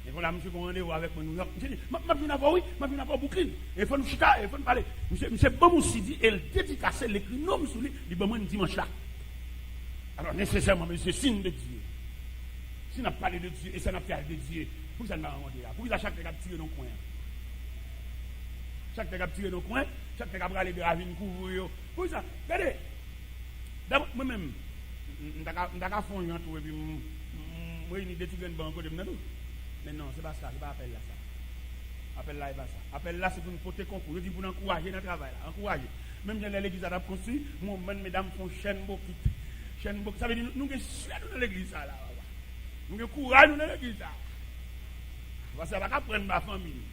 E konn la, misye gen yon randevou avèk mwen Nouyòk. Misye di, "M ap, m ap vin avè w, wi, m ap vin avè w Brooklyn. E fò nou chita, e fò nou pale." Misye, misye ban m yon C D, e l dedikase l, ekri non m sou li, li ban mwen n dimanch la. Alò, nesesèman, mesye, si n de Dye, si n ap pale de Dye, e sa n ap fè a de Dye, poukisa n pa rankontre la? Poukisa chak nèg ap tire nan kwen an? Chak nèg ap tire nan kwen, chak nèg ap rale dra vin kouvri yo. Poukisa? Gade, Dabò, mwen menm, m, m ta ka, m ta ka fè yon jan tou, epi m, m, m reyini de ti grenn ban kote m nan tou. Men non, se pa sa, se pa apèl la sa. Apèl la, e pa sa. Apèl la, se pou n pote konkou. Yo di pou n ankouraje nan travay la. Ankouraje. Menm jan lè legliz la t ap konstwi, m wè yon bann medam fè yon chèn bokit. Chèn bokit, sa vle di nou, nou gen swè nou nan legliz sa la, papa. Nou gen kouraj nou nan legliz sa. Pastè a pa ka pran n ba fanmi nou.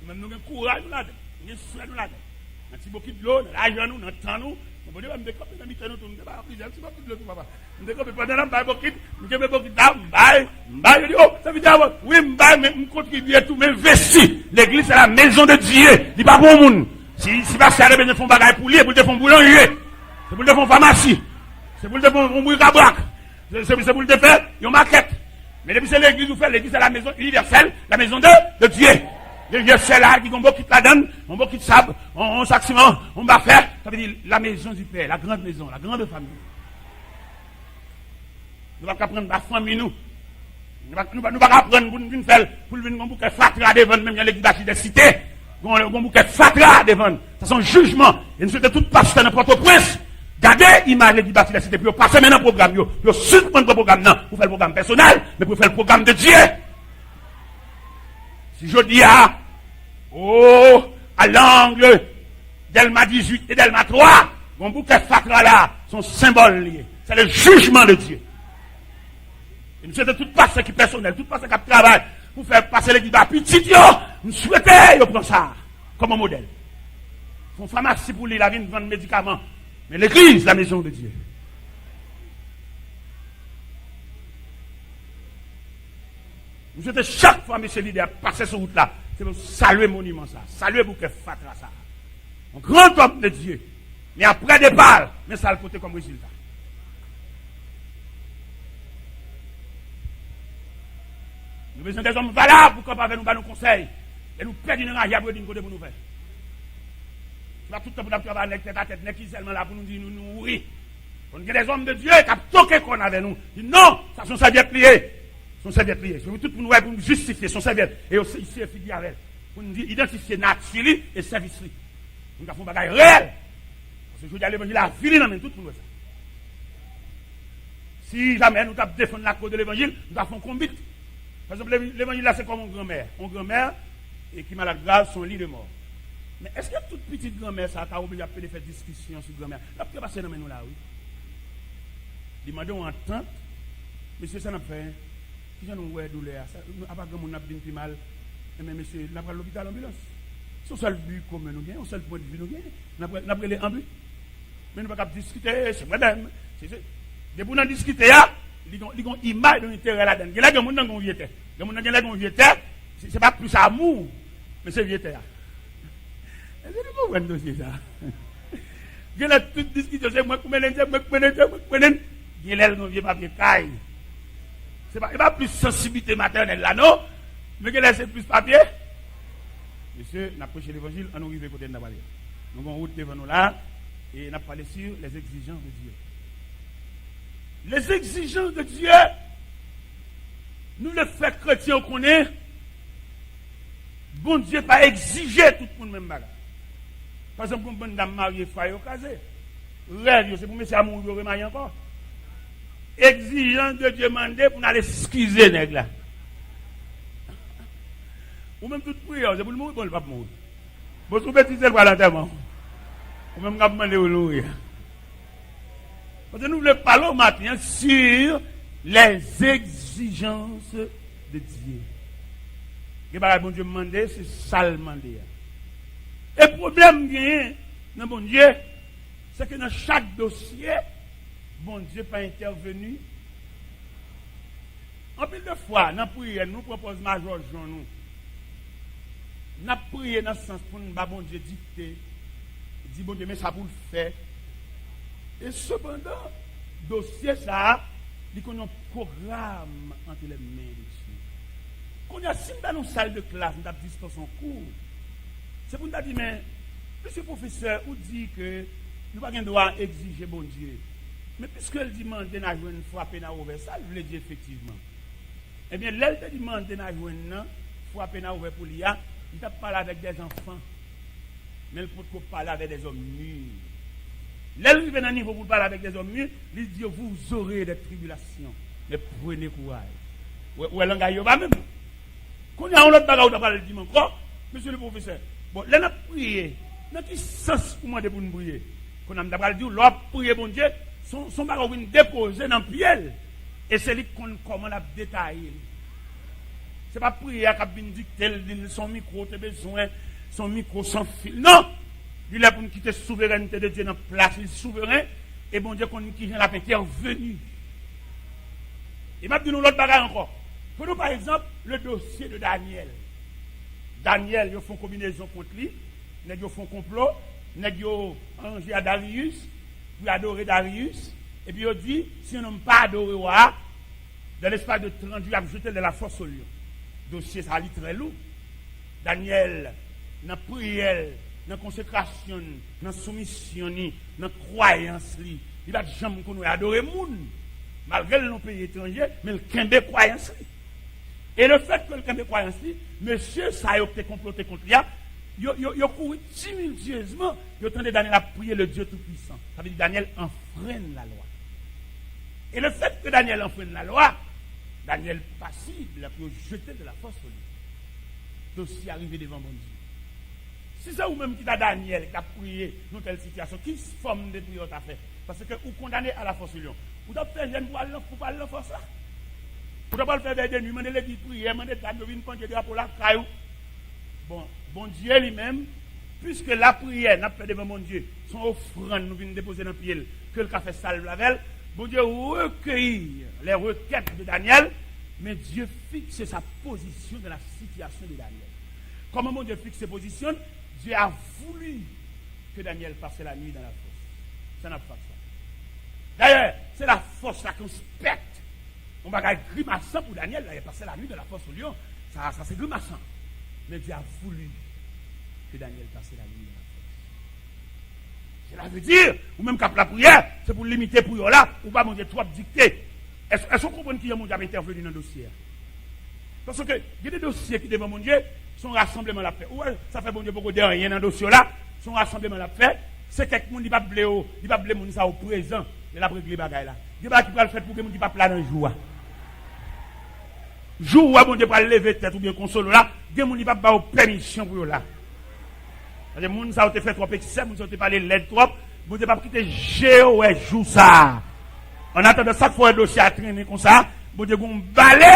Nou menm nou gen kouraj nou ladan. Nou gen swè nou ladan. Nan ti bokit dlo, nan lajan nou, nan tan nou. Bon, Bondye, m te kanpe nan mitan nou tou, m te ba plizyè ti bokit dlo tou, papa. M te kanpe pandan l ap bay bokit, m kenbe bokit la, m bay, m bay, yo di, "O, sèvitè a, wi, m bay, men m kontribye tou, m envesti." Legliz se la maison de Dieu, li pa pou yon moun. Si, si pastè a te bezwen fè yon bagay pou li, e pou l te fè yon boulanje, se pou l te fè yon famasi, se pou l te fè yon brikabrak. Se, se, se pou l te fè yon makèt. Men depi se legliz ou fè, legliz se la maison universelle, la maison de, de Dieu. Legliz se la ki gon bokit ladan, yon bokit sab, yon, yon sak siman, yon ba fè. Sa vle di la maison du Père, la grande maison, la grande famille. Nou pa ka pran ba fanmi nou. Nou pa, nou pa, nou pa ka pran pou n vin fè l, pou l vin gon bouke fatra devan n, menm jan legliz Bati Dèsite. Gon, gon bouke fatra devan n. Sa se yon jijman. E m swete tout pastè nan Pòtoprens gade imaj legliz Bati Dèsite pou yo pa fèmen nan pwogram yo, pou yo sispann pran pwogram nan pou fè l pwogram pèsonèl, men pou yo fè l pwogram de Dye. Si jodi a, o, a langle Dèlma dizuit e Dèlma twa, gon bouke fatra la, se yon senbòl li ye. Se le jijman de Dye. E m swete tout pastè ki pèsonèl, tout pastè k ap travay pou fè pase legliz ba pitit yo, m swete yo pran sa kòm yon modèl. Fè yon famasi pou li, l a vin vann medikaman. Men legliz, la maison de Dieu. M swete chak fwa mesye lidè ap pase sou wout la, se pou salye moniman sa, salye bouke fatra sa. Yon gran òm de Dye. Men aprè depa l, men sa l pote kòm rezilta. Nou bezwen dèzòm valab pou kanpe avè nou, ba nou konsèy. Lè nou pèdi nan raje, y ap redi n kote pou nou fè. Se pa tout tan pou n ap travay nèg tèt a tèt, nèg ki sèlman la pou nou di nou, nou wi. Fò n gen dèzòm de Dye k ap toke kò n avè nou. Di non, sa se yon sèvyèt li ye. Se yon sèvyèt li ye. Se pou tout moun wè pou nou jistifye, se yon sèvyèt. E yo se, se figi avè l. Pou n di, idantifye nati li e sèvis li. Pou n ka fè yon bagay reyèl. Paske jodi a, levanjil la vini nan men tout moun wè sa. Si jamè nou t ap defann lakoz de levanjil, nou ta fè yon konbit. Pa egzanp, lev-, levanjil la se kòm yon granmè. Yon granmè e ki malad grav, se yon li de mò. Men èske tout pitit granmè sa a ta oblije ap pede fè diskisyon sou granmè a? L ap trepase nan men nou la, wi. Li mande yon antant. Mesye, sa n ap fè? Kijan nou wè doulè a? Sa, nou, apa granmoun n ap vin pi mal? Enben, mesye, n ap pral lopital, anbilans. Se yon sèl bi komen nou gen, yon sèl pwennvi nou gen. N ap, n ap rele anbi. Men nou pa kab diskite, se pwoblèm. Se, se, depi w nan diskite a, li gon, li gon imaj de enterè ladan l. Genlè granmoun nan gon vye tè. Granmoun nan genlè gon vye tè, se, se pa plis amou, men se vye tè a. Èske nou konprann dosye sa? Genlè tout diskisyon, se mwen k mennen, se mwen k mennen, se mwen k mennen. Gen lè l gen vye papye kay. Se pa, e pa plis sansiblite matènèl la, non. Men gen lè se plis papye. Mesye, n ap preche levanjil, ann nou rive kote n t ap pale. Nou gen wout devan nou la, e n ap pale sur les exigences de Dieu. Les exigences de Dieu, nou vle fè kretyen yo konnen, Bondye pa egzije tout moun menm bagay. Pa egzanp, yon bann dam marye, fwaye yo kraze. Rèv yo, se pou mesye a mouri pou yo remarye ankò. Egzijans de Dye mande pou n al eskize nèg la. Ou menm tout priyè w, se pou l mouri, bon, li p ap mouri. Bon, si w betize, l pral antèman w. Ou menm k ap mande pou l mouri a. Paske nou vle pale w maten an sur les exigences de Dieu. Gen bagay Bondye mande, se sa l mande a. E pwoblèm genyen nan Bondye, se ke nan chak dosye, Bondye pa entèveni. Anpil de fwa, nan priyè, nou pran pòz majò jan nou. N ap priye nan sans pou n ba Bondye dikte, di Bondye men sa pou l fè. E sepandan, dosye sa a, li konn yon pwogram entre les mains de Dieu. Kounye a, si m ta nan yon sal de klas, m t ap dispanse yon kou, se pou n ta di, men, mesye pwofesè, ou di ke nou pa gen dwa egzije Bondye. Men piske l di mande n a jwenn, frape n a ouvè, sa l vle di efektivman? Ebyen, lè l te di mande n a jwenn nan, frape n a ouvè pou li a, li t ap pale avèk dèzanfan. Men l potko pale avèk dèzòm mi. Lè l rive nan nivo pou l pale avèk dèzòm mi, li di yo, vous aurez des tribulations, mais prenez courage. Ou wè, ou wè langay yo pa menm. Kounye a, yon lòt bagay ou ta pral di m ankò, mesye le pwofesè. Bon, lè n ap priye, nan ki sans ou mande pou n priye? Kounye a, m ta pral di w, lè w ap priye Bondye, se yon, se yon bagay ou vin depoze nan pye l. E se li k konn kòman l ap detaye li. Se pa priyè a k ap vin dikte l, di l se yon mikwo ou te bezwen, se yon mikwo san fil. Non! Li lè pou n kite souverènte de Dye nan plas li souveren, e Bondye konn kijan l ap entèveni. E m ap di nou lòt bagay ankò. Pran nou, pa egzanp, le dossier de Daniel. Daniel, yo fè yon konbinezon kont li, nèg yo fè yon konplo, nèg yo ranje a Darius, pou yo adore Darius, epi yo di, si yon nonm pa adore wa a, dans l'espace de trente jours, y ap jete l dans la fosse aux lions. Dosye sa a, li trè lou. Danyèl, nan priyè l, nan konsekrasyon l, nan soumisyon li, nan kwayans li, li pa t janm konn wè adore moun. Malgre l nan yon peyi etranje, men l kenbe kwayans li. E le fèt ke l kenbe kwayans li, mesye sa yo ki te konplote kont li a, yo, yo, yo kouri timiltyezman, yo tande Danyèl ap priye le Dieu Tout-Puissant. Sa vle di Danyèl anfrenn lalwa. E le fèt ke Danyèl anfrenn lalwa, Danyèl pasib pou yo jete l dans la fosse aux lions. Dosye a rive devan Bondye. Si se ou menm ki ta Danyèl, ki t ap priye nan tèl sitiyasyon, ki fòm de priyè w ta fè? Paske ou kondane à la fosse aux lions. Ou t ap fè jèn pou al nan, pou pa al nan fòs la? Ou t ap al fè vèy de nwi, mande legliz priyè, mande dam yo vin pandye drapo lakay ou? Bon, Bondye li menm, piske lapriyè n ap fè devan Bondye, se yon ofrann nou vin depoze nan pye l, ke l ka fè sa l vle avè l, Bondye recueillir les requêtes de Daniel, mais Dieu fixe sa position dans la situation de Daniel. Kòman Bondye fikse pozisyon l? Dieu a voulu que Daniel passe la nuit dans la fosse. Sa n ap fè sa. Dayè, se la fòs la ki yon spèt. Yon bagay grimasan pou Daniel, dayè, passer la nuit dans la fosse aux lions. Sa, sa se grimasan. Men Dieu a voulu que Daniel passe la nuit dans la fosse. Cela veut dire, ou menm k ap lapriyè, se pou limite priyè w la, ou ba Bondye twòp dikte. Èske, èske w konprann kijan Bondye ap entèveni nan dosye a? Paske gen de dosye ki devan Bondye, se yon rasanbleman l ap fè. Ou wè, sa fè Bondye poko di anyen nan dosye w la, se yon rasanbleman l ap fè. Se kèk moun li p ap vle yo, li p ap vle moun sa yo prezan lè l ap regle bagay la. Gen bagay ki pral fèt pou gen moun ki p ap la nan jou a. Jou ou wè Bondye pral leve tèt oubyen konsole w la, gen moun li p ap ba yo pèmisyon pou yo la. Paske moun sa yo te fè twòp eksè, moun sa yo te pale lèd twòp, Bondye p ap kite je yo wè jou sa a. Annatandan, sa k fè w wè dosye a trennen konsa, Bondye gen yon bale.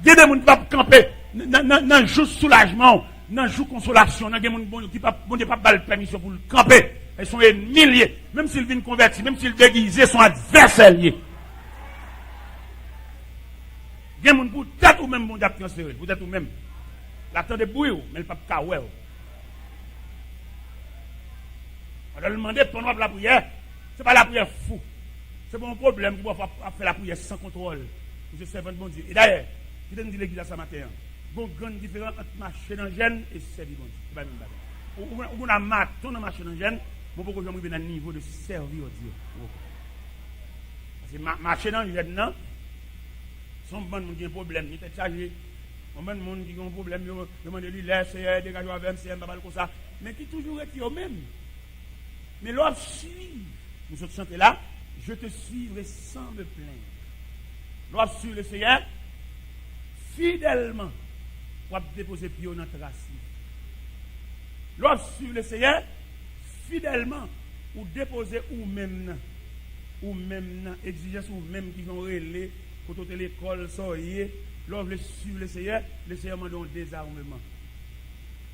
Gen de moun ki p ap kanpe nan, nan, nan jou soulajman w, nan jou konsolasyon w, nan gen moun Bondye ki p ap, Bondye p ap ba l pèmisyon pou l kanpe. E se yon ènmi l ye. Menm si l vin konvèti, menm si l degize, se yon advèsè l ye. Gen moun pou tèt ou menm Bondye ap transfere l, pou tèt ou menm. L ap tande bri w, men l p ap ka wè w. Lè l mande pann w ap lapriyè, se pa lapriyè fou. Se pa yon pwoblèm ki pafwa ap fè lapriyè san kontwòl. Ou se sèvant Bondye. E dayè, kite m di legliz la sa maten an, gon grann diferan ant mache nan jèn e sèvi Bondye. Se pa menm bagay. Ou, ou, ou konn a maton nan mache nan jèn, men w poko janm rive nan nivo de servir Dieu. Paske ma, mache nan jèn nan, se yon bann moun ki gen pwoblèm, gen tèt chaje. Yon bann moun ki gen yon pwoblèm, yo, yo mande li, lè Seyè degaje w avè m, Seyè m pa pral konsa. Men ki toujou rete yo menm. Men lè w ap swiv, nou sot chante la, je te suivrai sans me plaindre. Lè w ap swiv Leseyè, fidèlman, w ap depoze pye w nan tras li. Lè w ap swiv Leseyè, fidèlman, ou depoze ou menm nan. Ou menm nan, egzijans ou menm ki jan w rele, kote w te lekòl, sa w ye. Lè w vle swiv Leseyè, Leseyè mande yon dezameman.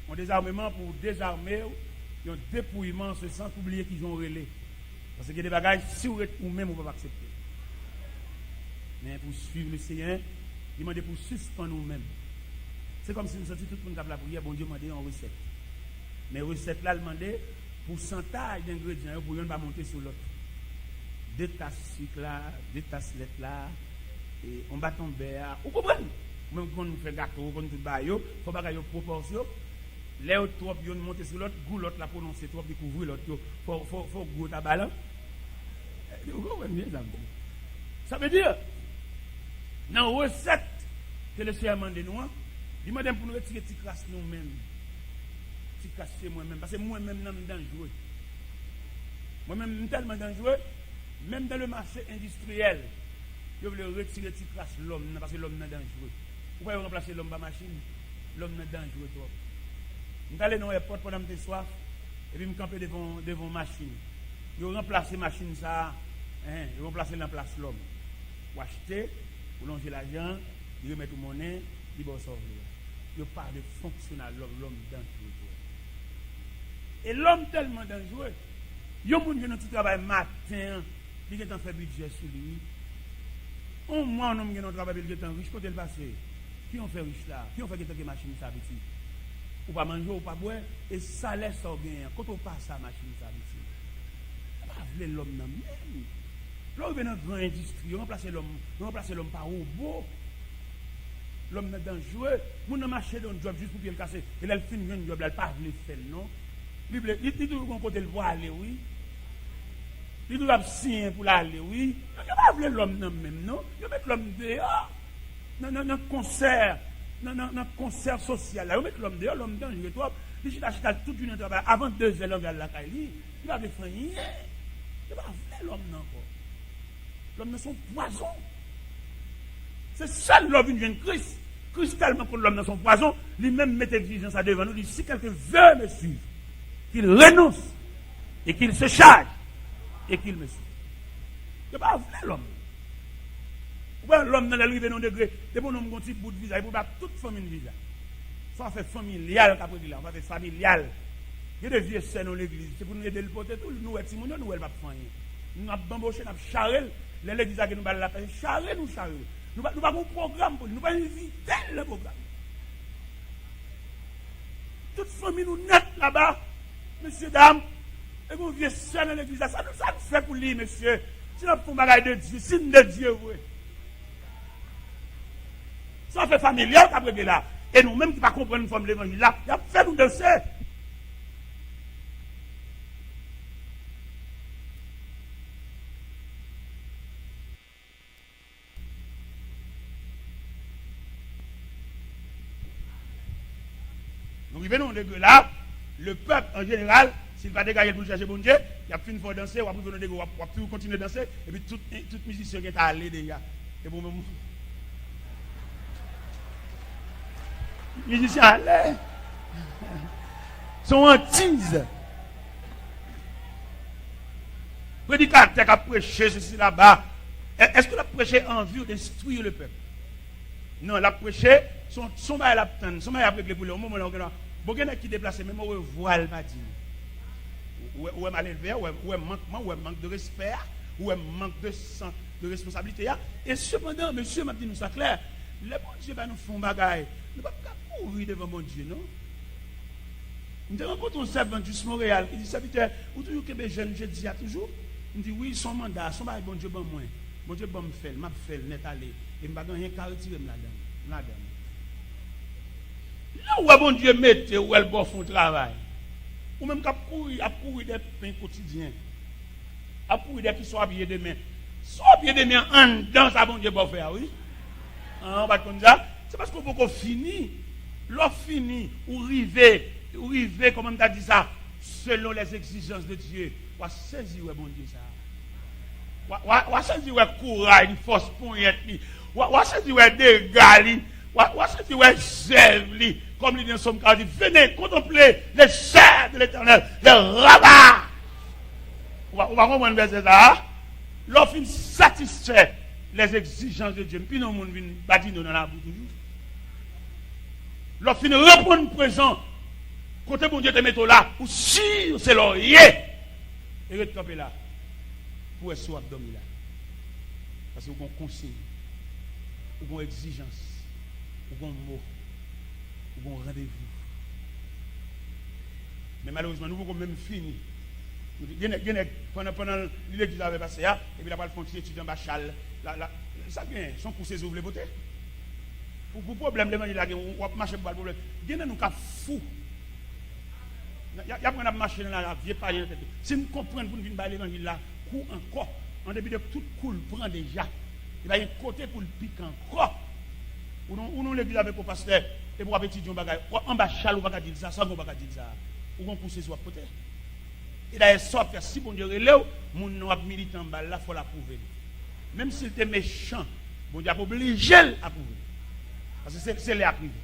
Yon dezameman pou w dezame w, yon depouyman an se sans pou w bliye ki jan w rele. Paske gen de bagay, si w ret ou menm, ou p ap aksepte. Men pou w swiv Leseyè, li mande pou w sispann ou menm. Se kòmsi m santi tout moun k ap lapriyè, Bondye mande yon resèt. Men resèt la, l mande pousantaj dengredyan yo pou yonn pa monte sou lòt. De tas sik la, de tas lèt la, e, yon baton bè a. Ou konprann? Ou menm ki konn fè gato, ou konn tout bagay yo, fò bagay yo pwopòsyon. Lè yo twòp, yonn monte sou lòt, gou lòt la pwononse twòp, li kouvri lòt yo. Fò, fò, fò gou ta balan. Ou konprann byen sa m di? Sa vle di, nan resèt ke Leseyè mande nou an, li mande m pou nou retire ti kras nou menm. Ti kras se mwen menm. Paske mwen menm nan m danjere. Mwen menm, m tèlman danjere, menm dans le marché industriel, yo vle retire ti kras lòm nan, paske lòm nan danjere. Ou pa yo ranplase lòm pa machin, lòm nan danjere twòp. M t ale nan yon èpòt pandan m te swaf, epi m kanpe devan, devan yon machin. Yo ranplase machin sa a, en, yo ranplase l nan plas lòm. Ou achte, ou lonje lajan, li remèt ou monnen, li ba w sa w vle a. Yo pale fonksyonal lòm, lòm danjere twòp. E lòm tèlman danjere, yon moun jwenn yon ti travay maten an, li gentan fè bidjè sou li, wi. On mwa, yon nonm gen yon travay, li gentan rich, kote l pase? Ki yon fè rich la? Ki yon fè gentan gen machin sa, pitit? Ou pa manje, ou pa bwè, e salè sa w genyen an, kote w pase a machin sa, pitit? Yo pa vle lòm nan menm. Lè w rive nan gran endistri, yo ranplase lòm, yo ranplase lòm pa wobo. Lòm nan danjere. Moun nan mache nan yon djòb jis pou pye l kase. E lè l fin jwenn djòb la, l pa vle fè l non. Li vle, li, li toujou gon kote l pwale, wi. Li toujou ap siyen pou l ale, wi. Yo, yo pa vle lòm nan menm, non. Yo met lòm deyò. Nan, nan, nan konsè, nan, nan, nan konsè sosyal la, yo met lòm deyò, lòm danjere twòp. Li chita, chita tout jounen travay. Avan dezè, l anvi al lakay li. Li pa vle fè anyen. Li pa vle lòm nan ankò. Lòm nan se yon pwazon. Se sèl lè w vin jwenn Kris. Kris tèlman konn lòm nan se yon pwazon, li menm mete egzijans sa devan nou, li di, si quelqu'un veut me suivre, qu'il renonce et qu'il se charge et qu'il me suive. Yo pa vle lòm. Ou wè lòm nan lè l rive nan yon degre, depi yon nonm gon ti bout viza, li pou ba tout fanmi l viza. Se yon afè familyal k ap regle la, yon afè familyal. Gen de vye sè nan legliz, se pou nou ede l pote tou, nou wè timoun yo, nou wè l p ap fè anyen. Nou ap banboche, n ap chare l, lè legliz la gen nou ba l lapen, chare nou chare l. Nou pa, nou pa gen yon pwogram pou li, nou pa envite l nan pwogram. Tout fanmi nou nèt laba, mesye dam. E gon vye sè nan legliz la, sa nou, sa nou fè pou li, mesye? Si n ap fè yon bagay de Dye, si n de Dye vre. Se afè familyal k ap regle la. E nou menm ki pa konprann fòm levanjil la, y ap fè nou danse. Nou rive nan yon degre la, le pèp an jeneral, si l pa degaje l pou l chèche Bondye, y ap fin fè w danse, w ap rive nan degre, w ap, w ap toujou kontinye danse, epi tout, tout mizisyen gentan ale deja. Epi w menm, mizisyen ale. Se yon antiz. Predikatè k ap preche sesi laba, è-, èske l ap preche an vi d'instruire le peuple? Non, l ap preche, se yon, se yon bagay l ap tann, se yon bagay y ap regle pou li. Yon moman la, ou gen, bon, gen nèg ki deplase, menm orevwa l pa di nou. Ou wè, ou wè malelve a, ou wè, ou wè mankman, ou wè mank de respè a, ou wè mank de sans de responsablite a. E sepandan, mesye, m ap di nou sa klè, lè Bondye ba nou fè yon bagay, nou p ap ka kouri devan Bondye, non. M te rankontre yon sèvant jis Monreyal ki di, "Sèvitè, ou toujou kenbe jèn jedi a toujou?" M di, "Wi, se yon manda, se yon bagay Bondye ban mwen. Bondye ban m fè l, m ap fè l nèt ale. E m pa gen anyen k ka retire m ladan l, m ladan l." Lè w wè Bondye mete w, wè l ba w fè yon travay, ou menm k ap kouri, ap kouri dèyè pen kotidyen, ap kouri dèyè kisa w ap ye demen. Sa w ap ye demen an, anndan sa Bondye ba w fè a, wi. An, ou pa t konn sa? Se paske w poko fini. Lè w fini, ou rive, ou rive, kòman m ta di sa, selon les exigences de Dieu. W a sezi wè Bondye sa. W a, w a, w a sezi wè kouraj li, fòs ponyèt li. W a, w a sezi wè dega li. W a, w a sezi wè zèv li. Kòm li di nan Sòm karant, venez contempler les œuvres de l'Éternel, les ramas. Ou pa, ou pa konprann vèsè sa a? Lè w fin satisfè les exigences de Dieu, m pi non moun vin badino nan labou toujou. Lè w fin reponn prezan, kote Bondye te mete w la, ou si se la w ye. E ret kanpe la pou wè si w ap dòmi la. Paske ou gon konsiy, ou gon egzijans, ou gon mo, ou gon randevou. Men malerezman, nou poko menm fini. Gen nèg, gen nèg, pandan, pandan li legliz avè pastè a, epi l ap al fè yon ti etid anba chal. La, la, sa gen, se yon kou sezi w vle pote. Pou, pou pwoblèm levanjil la gen, w ap mache pou al pwoblèm. Gen nan nou k ap fou. Y a, y a pran ap mache nan lari a, vye payen nan tèt yo. Si n konprann pou n vin bay levanjil la kou ankò, an depi de tout kou l pran deja, li pa gen kote pou l pike ankò. Ou nan, ou nan legliz avèk yon pastè, epi w ap etidye yon bagay, w ap anba chal, ou pa ka di l sa, sa gen w pa ka di l sa. Ou gon kou sezi w ap pote. E dayè, sa w ap fè, si Bondye rele w, moun nan w ap milite anba l la, fò l apwouve l. Menm si l te mechan, Bondye ap oblije l apwouve l. Paske se, se lè ap rive.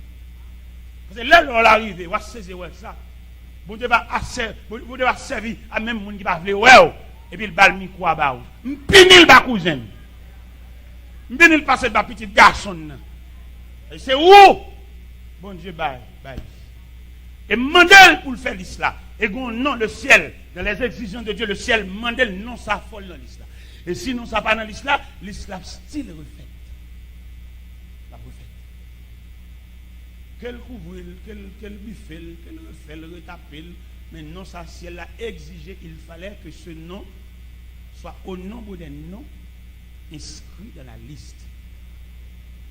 Paske lè lè w la rive, w a sezi wè sa. Bondye va asè, Bondye va sèvi a menm moun ki pa vle wè w, epi l ba l mikwo a ba w. M pini l ba kouzen l. M pini l pase l ba pitit gason l nan. E se ou Bondye bay, bay li. E m mande l pou l fè lis la. E gon non, le ciel, dans les exigences de Dieu, le ciel mande l non sa fò l nan lis la. E si non sa pa nan lis la, lis la ap still refèt. L ap refèt. Ke l kouvri l, ke l, ke l bife l, ke l refè l, retape l, men non sa syèl la egzije, il fallait que ce nom soit au nombre des noms inscrits dans la liste.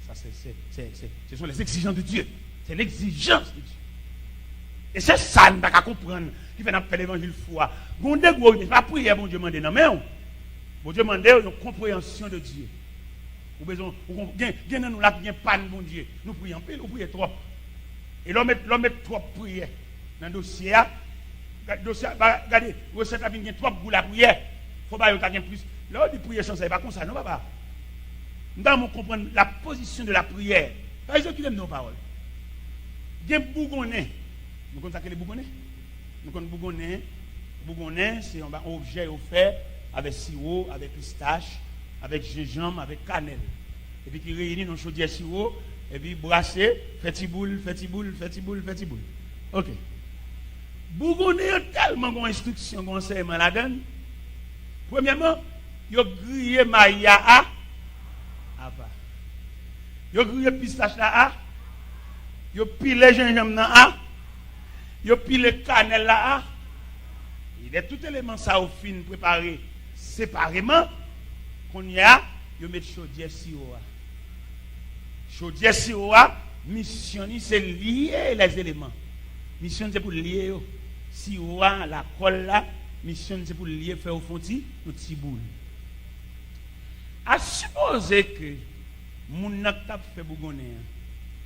Ça, c'est, c'est, c'est, c'est, ce sont les exigences de Dieu. C'est l'exigence de Dieu. E se sa n pa ka konprann, ki fè n ap fè levanjil fou a. Gon degwo, se pa priyè Bondye mande nan men w. Bondye mande w yon konpreyansyon de Dieu. Ou bezwen, ou konp-, gen, gen nan nou la ki gen pàn Bondye. Nou priye anpil, ou priye twòp. E lè w met, lè w met twòp priyè nan dosye a, gad, dosye a, ba, gade, resèt la vin gen twòp gou lapriyè. Fò ba yo ta gen plis. Lè yo di priye san sa, e pa konsa non, papa. M ta renmen w konprann la position de la prière. Pa ezakile m non pawòl. Gen bougonnen. Nou konn sa k rele bougonnen? Nou konn bougonnen. Bougonnen, se yon ba-, objè yo fè avèk siwo, avèk pistach, avèk jenjanm, avèk kanèl. Epi ki reyini nan chodyè siwo, epi brase, fè ti boul, fè ti boul, fè ti boul, fè ti boul. Oke. Bougonnen an tèlman gon enstriksyon, gon ansèyman ladan l. Premyèman, yo griye mayi a a apa. Yo griye pistach la a. Yo pile jenjanm nan a. Yo pile kanèl la a. E lè tout eleman sa yo fin prepare separeman, kounye a, yo met chodyè siwo a. Chodyè siwo a, misyon li se lye lèzeleman. Misyon li se pou l lye yo. Siwo a, lakòl la, misyon li se pou l lye, fè yo fè yon ti, yon ti boul. A sipoze ke moun nan k t ap fè bougonnen an,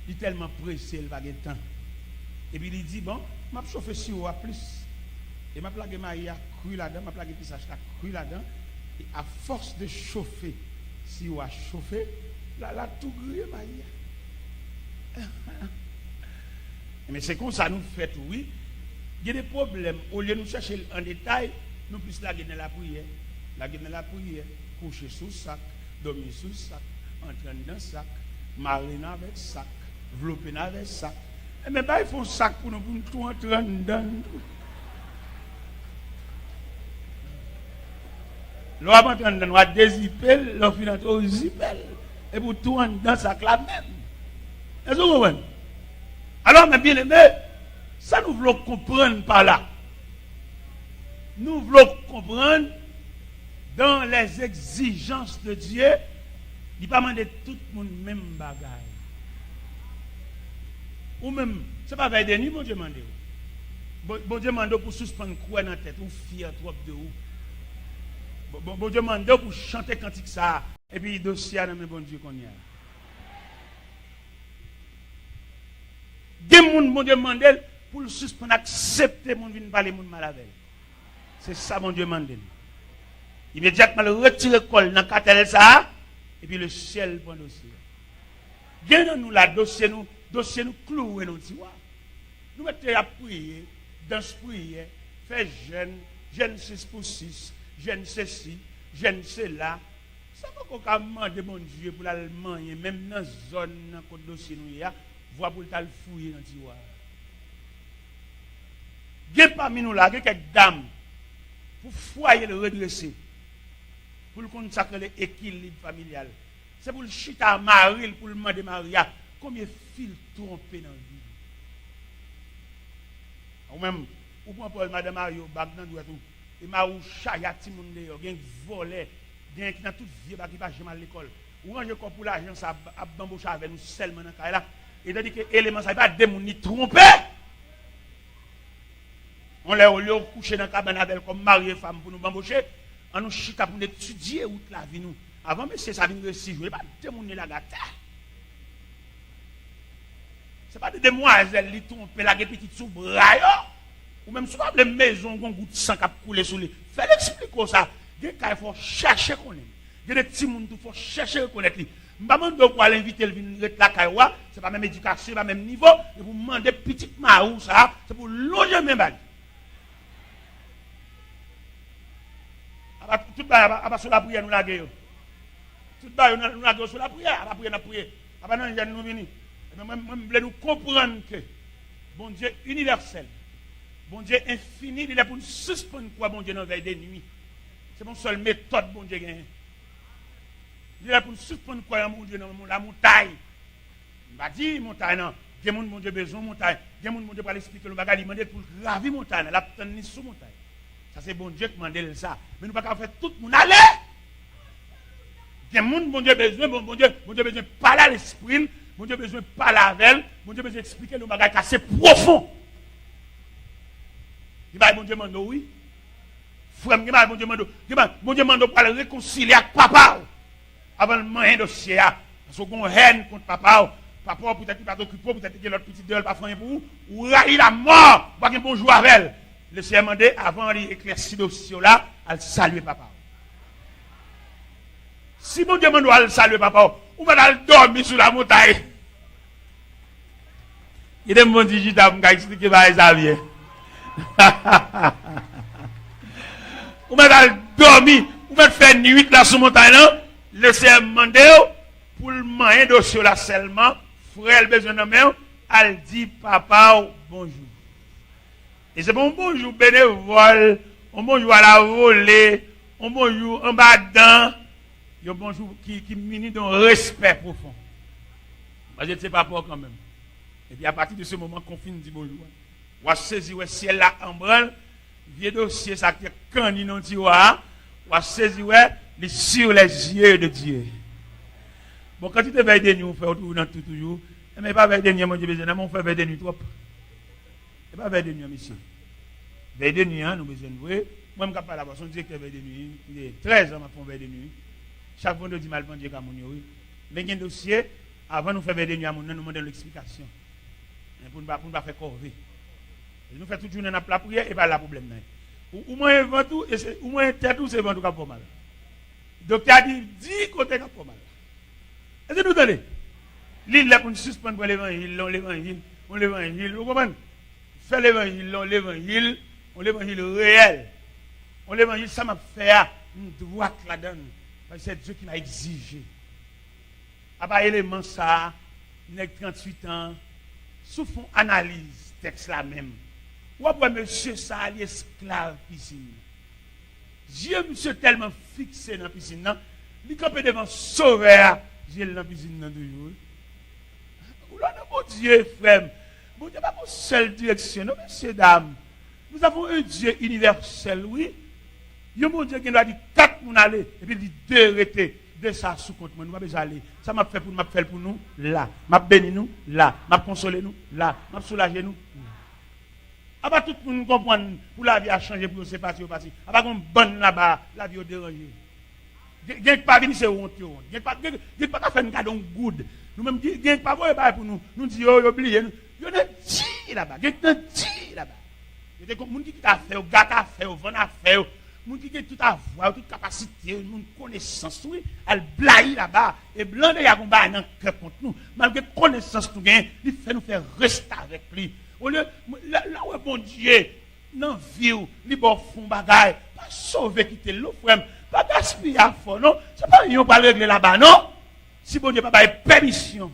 li tèlman prese, li pa gen tan. Epi li di, "Bon, m ap chofe siwo a plis. E m ap lage mayi a kri ladan, m ap lage pistach la kri ladan. E a force de chauffer, siwo a chofe, la, la tou griye mayi a." Men se konsa nou fè tou, wi. Gen de pwoblèm, olye nou chèche l an detay, nou plis lage nan lapriyè. Lage nan lapriyè, kouche sou sak, dòmi sou sak, antre anndan sak, mare n avèk sak, vlope n avèk sak. Enben, bay fè yon sak pou nou, pou n tou antre anndan n tou. Lè w ap antre anndan l, w a dezipe l, lè w fin antre, w zipe l. Epi w tou anndan sak la menm. Èske w konprann? Alò, mè byeneme, Sa nou vle w konprann pa la? Nou vle w konprann, dans les exigences de Dieu, li pa mande tout moun menm bagay. Ou menm, se pa vèy de nwi Bondye mande w. Bon- Bondye mande w pou w sispann kwè nan tèt ou, ou fyè twòp de ou. Bon- bon- Bondye mande w pou w chante kantik sa a, epi dosye a nan men Bondye kounye a. Gen moun Bondye mande l pou l sispann aksepte moun vin pale moun mal avè l. Se sa Bondye mande l. Imedyatman, l retire kò l nan katèl sa a, epi lesyèl pran dosye a. Gen nan nou la, dosye nou, dosye nou klouwe nan tiwa. Nou mete ap priye, dans priyè, fè jèn, jèn sis pou sis, jèn sesi, jèn sela. Sa poko ka mande Bondye pou l al manyen, menm nan zòn nan kot dosye nou ye a, vwa pou l t al fouye nan tiwa a. Gen pami nou la, gen kèk dam, pou fwaye l redrese, pou l konn sa k rele ekilib familyal, se pou l chita a mari l, pou l mande mari a konbyen fi l twonpe nan vi l. Ou menm, ou pran pòz madanm mari w, bag nan dwèt ou, e mari w chaje ak timoun deyò, gen vòlè, gen ki nan tout vye bagay, ki pa janm al lekòl. Ou ranje kò pou lajan sa ap, ap banboche avè nou sèlman nan kay la. E tandike eleman sa, e pa de moun li twonpe. On lè, olye w kouche nan kabann avè l kòm mari e fanm pou nou banboche, ann nou chita pou n etidye wout lavi nou. Avan mesye sa vin resi jwe, e pa de moun li lage atè. Se pa de demwazèl li twonpe, lage pitit sou bra yo. Ou menm, si w pa vle mezon w gon gout san k ap koule sou li, fè l eksplike w sa. Gen kay fò w chèche konnen. Gen de timoun tou fò w chèche rekonèt li. M pa mande w pou al envite l vin ret lakay ou a, se pa menm edikasyon, e pa menm nivo, e pou w mande pitit mari w sa a, se pou w lonje men ba li. Apa, tout bagay, apa, apa sou lapriyè nou lage yo. Tout bagay yo, nou lage yo sou lapriyè, apa priyè n ap priye. Apa nan jèn nou vini. Ebyen, mwen, mwen, m vle nou konprann ke Bondye inivèsèl, Bondye enfini, li lè pou n sispann kwè Bondye nan vèy de nwi. Se pa yon sèl metòd Bondye genyen. Li lè pou n sispann kwè nan Bondye nan lamontay. M pa di montay nan. Gen moun Bondye bezwen montay. Gen moun Bondye pral eksplike l yon bagay, li mande l pou l gravi montay nan. L ap tann li sou montay. Sa se Bondye k mande l sa. Men nou pa ka fè tout moun ale. Gen moun Bondye bezwen, bon, Bondye, Bondye bezwen pale a lespri l, Bondye bezwen pale avè l, Bondye bezwen eksplike l yon bagay k ase pwofon. Gen bagay Bondye mande w, wi. Frè m, gen bagay Bondye mande w. Gen bagay Bondye mande w pou al rekonsilye ak papa w avan l manyen dosye a. Paske w gen yon hèn kont papa w. Papa w, poutèt li pa t okipe w, poutèt li gen lòt pitit deyò, li pa fè anyen pou ou, ou rayi l amò, ou pa gen bonjou avè l. Lesenyè mande, avan li eklèsi dosye w la, al salye papa w. Si Bondye mande w al salye papa w, ou mèt al dòmi sou lamontay. Kite m pran ti chita pou m ka eksplike bagay sa byen. Ou mèt al dòmi, ou mèt fè nwit la sou montay lan. Lesenyè mande w pou l manyen dosye w la sèlman. Frè l bezwen nan men w, al di papa w bonjou. E se pa yon bonjou benevòl, yon bonjou alavole, yon bonjou anba dan, yon bonjou ki, ki mini de yon respè pwofon. Paske se papa w kanmenm. Epi apati de se moman, kon w fin di bonjou a, w a sezi wè syèl la an branl, vye dosye sa k te kanni nan tiwa a, w a sezi wè li sur les yeux de Dieu. Bon, kantite vèy de nwi ou fè, ou toujou nan tou toujou. Enben, e pa vèy de nwi an Bondye bezwen nan, men ou fè vèy de nwi twòp. E pa vèy de nwi an, mesye. Vèy de nwi an, nou bezwen l vre. Mwen, m ka pale avè w, se yon direktè vèy de nwi, m gen trèz an m ap fè yon vèy de nwi. Chak vandredi, m al pandye ka moun yo, wi. Men gen dosye, avan nou fè vèy de nwi a moun nan, nou mande l yon eksplikasyon. Men pou n pa, pou n pa fè kòve. Nou fè tout jounen n ap lapriyè, e pa la pwoblèm nan ye. Ou, ou manyen vant ou, e se, ou manyen tèt ou, se vant ou k ap fè w mal. Doktè a di, di kote k ap fè w mal la. Èske nou tande? Li lè pou n sispann pran levanjil, yon levanjil, yon levanjil, ou konprann? Fè levanjil la yon levanjil, yon levanjil reyèl. Yon levanjil, sa m ap fè a, m dwat ladan l. Paske c'est Dieu qui m'a exigé. Apa eleman sa a, nèg tranntuit an, si w fè yon analiz tèks la menm, w ap wè mesye sa a, li esklav pisin nan. Zye misye tèlman fikse nan pisin nan, li kanpe devan Sovè a, zye l nan pisin nan toujou, wi. Glwa nan Bondye, frè m. Bondye pa gon sèl direksyon, non, mesye dam. Nous avons un Dieu universel, wi. Yon Bondye gen dwa di kat moun ale, epi li de rete, de sa sou kont mwen, nou pa bezwen ale. Sa m ap fè pou nou, m ap fè l pou nou la. M ap beni nou la. M ap konsole nou la. M ap soulaje nou la. Apa tout moun konprann pou lavi a chanje pou yo se pati, yo pati. Apa gon bann laba, lavi yo deranje. Gen, gen k pa vini se wont yo wont. Gen k pa, gen, gen k pa ka fè n kado yon goud. Nou menm gen, gen k pa voye bagay pou nou. Nou di yo, yo bliye nou. Yo nan di laba. Gen k nan di laba. Yo te kon moun ki kite afè yo, gate afè yo, vann afè yo. Moun ki gen tout avwa yo, tout kapasite yo, moun konesans wi, al blayi laba. E blan deja gon bagay nan kè kont nou. Malgre konesans nou genyen, li fè nou fè restavèk li. Olye, lè, lè w wè Bondye nan vi w, li ba w fè yon bagay, pa sove kite l non, frè m. Pa gaspiye afè w non. Se pa anyen w pral regle laba non. Si Bondye pa bay pèmisyon.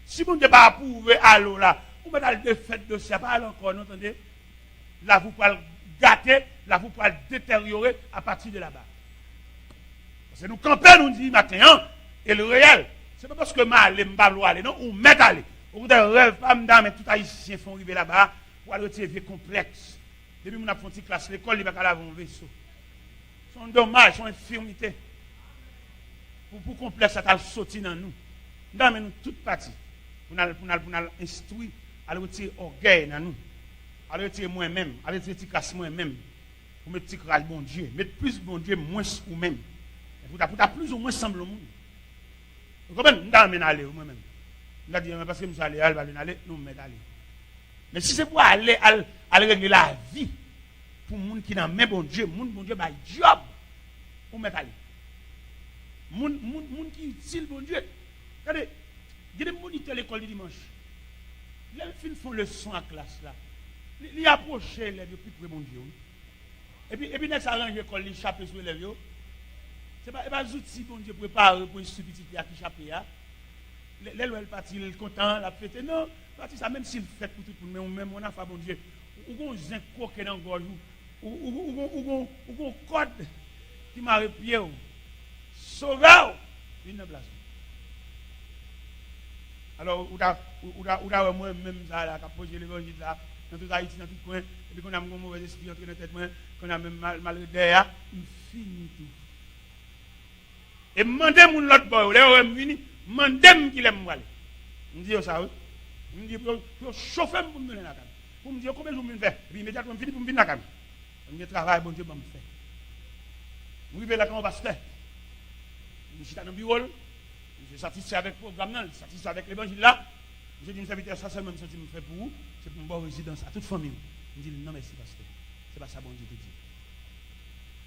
Si Bondye pa apwouve ale w la, ou mèt al defèt dosye a, pa al ankò non, tande. Lavi w pral gate, lavi w pral deteryore apati de laba. Paske nou kanpe, nou di maten an, e l reyèl. Se pa paske m ale, m pa vle w ale non, ou mèt ale. Okontrè, rèv pa m, m ta renmen tout Ayisyen fè w rive laba a, pou al retire vye konplèks. Depi moun ap fè yon ti klas lekòl, li pa ka lave yon veso. Se yon domaj, se yon enfimite. Pou, pou konplèks la t al soti nan nou. M ta renmen nou tout pati. Pou n al, pou n al, pou n al enstwi, al retire ògèy nan nou. Al retire mwen menm, al retire ti kras mwen menm. Pou met ti kras Bondye. Met plis Bondye, mwens ou menm. Pou ta, pou ta plis ou mwens sanble yon moun. Ou konprann? M ta renmen ale, wi, mwen menm. M ta di, men paske misye ale a, l pa vle n ale, nou mèt ale. Men si se pou ale, al, al regle lavi pou moun ki nan men Bondye, moun Bondye bay djòb, ou mèt ale. Moun, moun, moun ki itil Bondye. Gade, gen de monitè lekòl de dimanch. Lè l fin fè yon leson a klas la, li, li apwoche elèv yo pi pre Bondye, wi. Epi, epi nèg sa ranje kò l, li chape sou elèv yo. Se pa, e pa zouti Bondye prepare pou enstwi pitit li a ki chape a. Lè, lè l wè l pati, l kontan, l ap fete. Non, pati sa, menm si l fèt pou tout moun, men ou menm, ou nan afè Bondye. Ou, ou gon zen kwoke nan gòj ou. Ou, ou, ou, ou, ou gon, ou gon kòd ki mare pye w. Sovè w vin nan plas ou. Alò, ou ta, ou, ou ta, ou ta wè mwen menm sa la, k ap preche levanjil la, nan tout Ayiti, nan tout kwen, epi kounye a m gon movèz espri antre nan tèt mwen, kounye a menm mal, malrèdè a, m fini tou. E m mande moun lòt bò yo, lè yo wè m vini, mande m kilè m prale. M di yo sa, wi. M di pou yo, pou yo chofe m pou m tounen lakay. Pou m di yo konbyen jou m vin fè. Epi imedyatman m fini pou m vin lakay mwen. M gen travay Bondye ban m fè. M rive lakay yon pastè. M chita nan biwo l. Misye satisfè avèk pwogram nan, li satisfè avèk levanjil la. Misye di m, sèvitè, sa sèlman m santi m fè pou ou, se pou m ba w rezidans a tout fanmi w. M di l, non mèsi pastè. Se pa sa Bondye te di.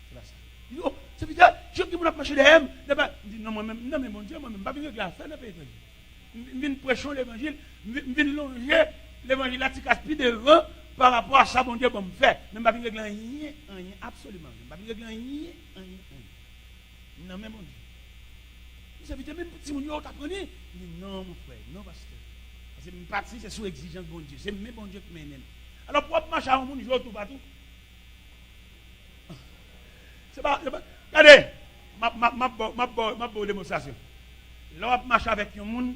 Se pa sa. Li di, o, sèvitè, jan ki moun ap mache dèyè m, lè pa, m di, non, mwen menm, m nan men Bondye, mwen menm, m pa vin regle afè nan peyi etranje. M, m vin preche yon levanjil, m vin, m vin lonje levanjil la ti kras pi devan pa rapò a sa Bondye ban m fè. Men m pa vin regle anyen, anyen, absoliman anyen. M pa vin regle anyen, anyen, anyen. M nan men Bondye. M sèvitè, menm pou timoun yo, ou t aprann li? M di, non, mon frè, non, pastè. Paske m pati, se sou egzijans Bondye. Se men Bondye k mennen m. Alò, pou w ap mache a yon moun, je w toupatou. Se pa, se pa, gade, m ap, m ap, m ap ba w, m ap ba w, m ap ba w demonstrasyon. Lè w ap mache avèk yon moun,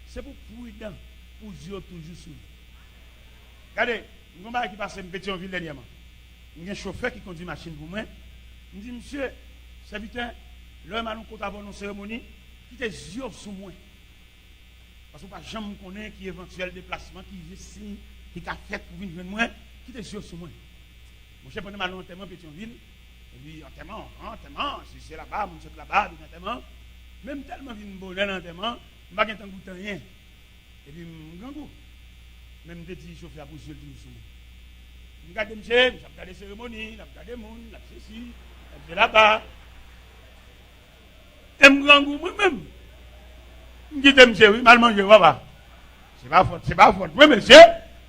se pou w pridan, pou zye w toujou sou li. Gade, m gon bagay ki pase m Petyonvil dènyèman. M gen chofè ki kondui machin pou mwen. M di, misye, sèvitè, lè w al yon kote avè w nan seremoni, kite zye w sou mwen. Paske w pa janm konnen ki evantyèl deplasman, ki siy ki ka fèt pou vin jwenn mwen, kite zye w sou mwen. Monchè, pandan m al nan antèman Petyonvil, epi antèman, antèman, se, se laba, moun sot laba, vin antèman. Men m tèlman vin bonè nan antèman, m pa gentan goute anyen. Epi m grangou. Men m te di chofè a pou zye l toujou sou mwen. M gade misye, misye ap gade seremoni, l ap gade moun, l ap sesi, l ap vye laba. E m grangou mwen menm. M kite misye wi, m al manje wi papa. Se pa fòt, se pa fòt mwen mesye.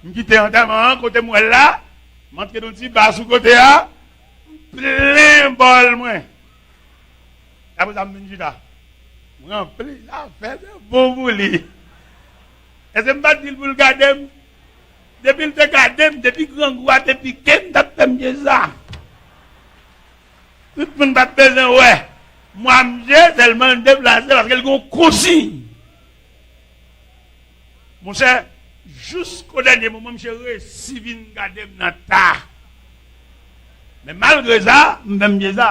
M kite antèman an kote m wè l la. M antre nan ti ba sou kote a. M plen bòl mwen. Apre sa m vin chita. M ranpli zafè se bon pou li. Èske m pa t di l pou l gade m? Depi l te gade m, depi grangou a te pike m, t ap fè m je sa. Tout moun pa t bezwen wè. Mwa m je, sèlman l deplase paske l gen yon konsiy. Monchè, jisko dènye moman, misye resi vin gade m nan ta. Men malgre sa, m fè m byen sa.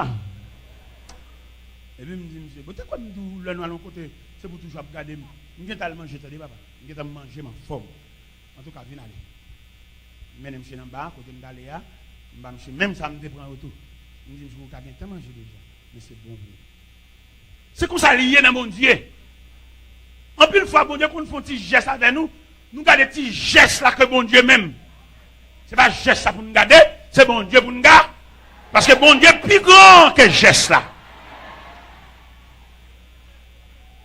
Epi m di misye, bon, te kwè m di w lè nou al yon kote, se pou toujou ap gade m. M gentan al manje, tande, papa. M gentan manje m anfòm. Antouka, vin ale. M mennen misye nan ba, kote m t ale a, m ba misye menm sa m te pran yo tou. M di misye, ou ta gentan manje deja, men se bon pou ou. Se konsa li ye nan Bondye. Anpil fwa, Bondye konn fè yon ti jès avè nou, nou gade ti jès la ke Bondye menm. Se pa jès la pou n gade, se Bondye pou n gade. Paske Bondye pi gran ke jès la.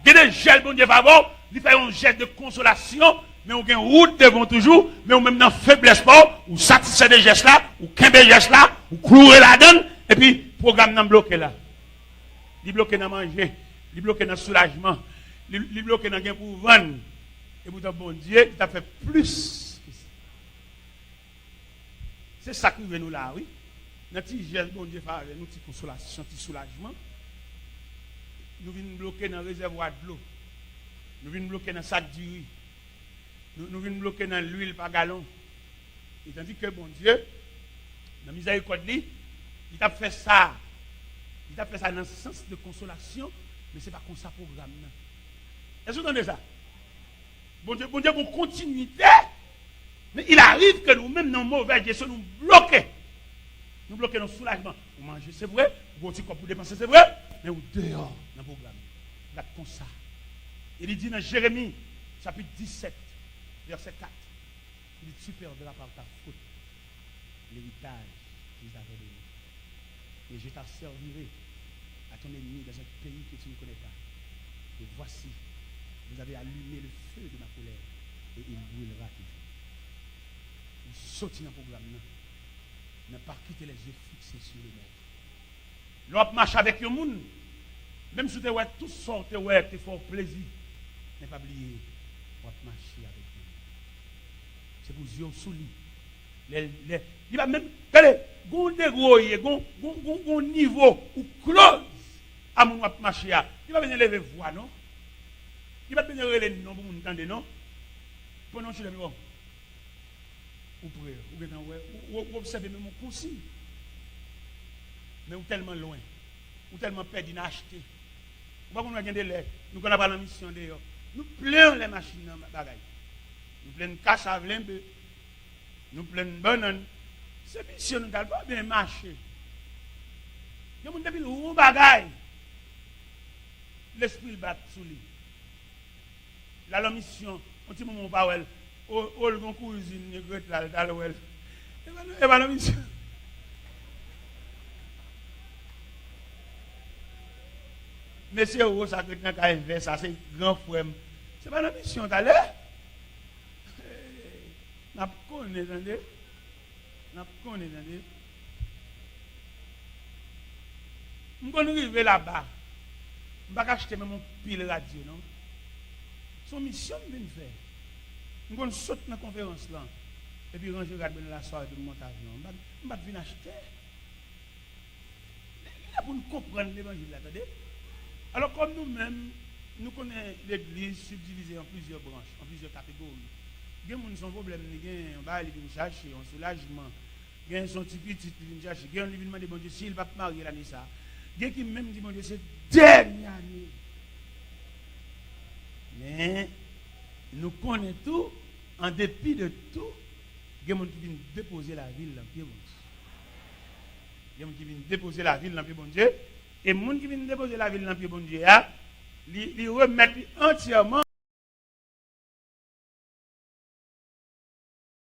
Gen de jès Bondye fè avè w, li fè yon jès de konsolasyon, men ou gen wout devan w toujou, men ou menm nan feblès pa w, ou satisfè de jès la, ou kenbe jès la, ou kloure ladan l, epi pwogram nan bloke la. Li bloke nan manje, li bloke nan soulajman, li, li bloke nan gen pou vann. Epoutan Bondye, li t ap fè plis ke sa. Se sa k rive nou la, wi. Nan ti jès Bondye fè avè nou, ti konsolasyon, ti soulajman, nou vin bloke nan rezèvwa dlo. Nou vin bloke nan sak diri. Nou, nou vin bloke nan lwil pa galon. E tandike Bondye, nan mizèrikòd li, li t ap fè sa. Li t ap fè sa nan sans de konsolasyon, men se pa konsa pwogram nan. Èske w tande sa? Bondye, Bondye gon kontinwite, men il arrive ke nou menm nan move jesyon nou bloke. Nou bloke nan soulajman. Ou manje, se vre, ou gon ti kòb pou depanse, se vre, men ou deyò nan pwogram. Gad konsa. E li di nan Jeremi, chapit disèt, vèsè kat, li di, tu perdras par ta faute l'héritage qu'ils avaient donné. Et je t'asservirai à ton ennemi dans un pays que tu ne connais pas. Et voici, vous avez allumé le feu de ma colère, et il brûlera toujours. Ou soti nan pwogram nan, nan pa kite les yeux fixés sur le maître. Lè w ap mache avèk yon moun, menm si w te wè tout sa w te wè te fè w plezi, men pa bliye, w ap mache avèk yon moun. Se pou zye w sou li. Lè, lè, li pa menm, gade, gon degre w ye, gon, gon, gon, gon nivo ou close a moun w ap mache a. Li pa bezwen leve vwa non. Li pa bezwen rele non pou moun tande non. Pran yon chita pi bò. Ou prè, ou gentan wè, ou, ou, ou obsève menm ou konsi. Men ou tèlman lwen, ou tèlman pèdi nan achte. Ou pa konn wè gen de lè, nou konn ap al nan misyon deyò. Nou plen anlè machin nan bagay. Nou plen kach a vlenbe. Nou plen bannann. Se misyon nou t al fè oubyen mache. Gen moun depi l wè yon bagay, lespri l bat sou li. L al an misyon, yon ti moman ou pa wè l. O, o, l gon kouzin li k ret la, l t al wè l. E pa nan, e pa nan misyon. Mesye wo sa k ret nan kay vè sa, se gran frè m. Se pa nan misyon w t ale? N ap konnen, tande. N ap konnen, tande. M konn rive laba. M pa ka achte menm yon pil radyo, non. Se yon misyon m vin fè. M konn sot nan konferans lan, epi ranje rad mwen nan lasware, epi m monte avyon. M pa, m pa t vin achte. Li lè pou n konprann levanjil la, tande. Alò, kòm nou menm, nou konnen legliz sibdivize an plizyè branch, an plizyè kategori. Gen moun se yon pwoblèm li gen, yon bagay li vin chache, yon soulajman. Gen se yon ti pitit li vin chache. Gen li vin mande Bondye si l p ap marye lane sa a. Gen ki menm di Bondye se dènye ane. Men, nou konnen tou, an depi de tou, gen moun ki vin depoze lavi l nan pye Bondye. Gen moun ki vin depoze lavi l nan pye Bondye. E moun ki vin depoze lavi l nan pye Bondye a, li, li remèt li antyèman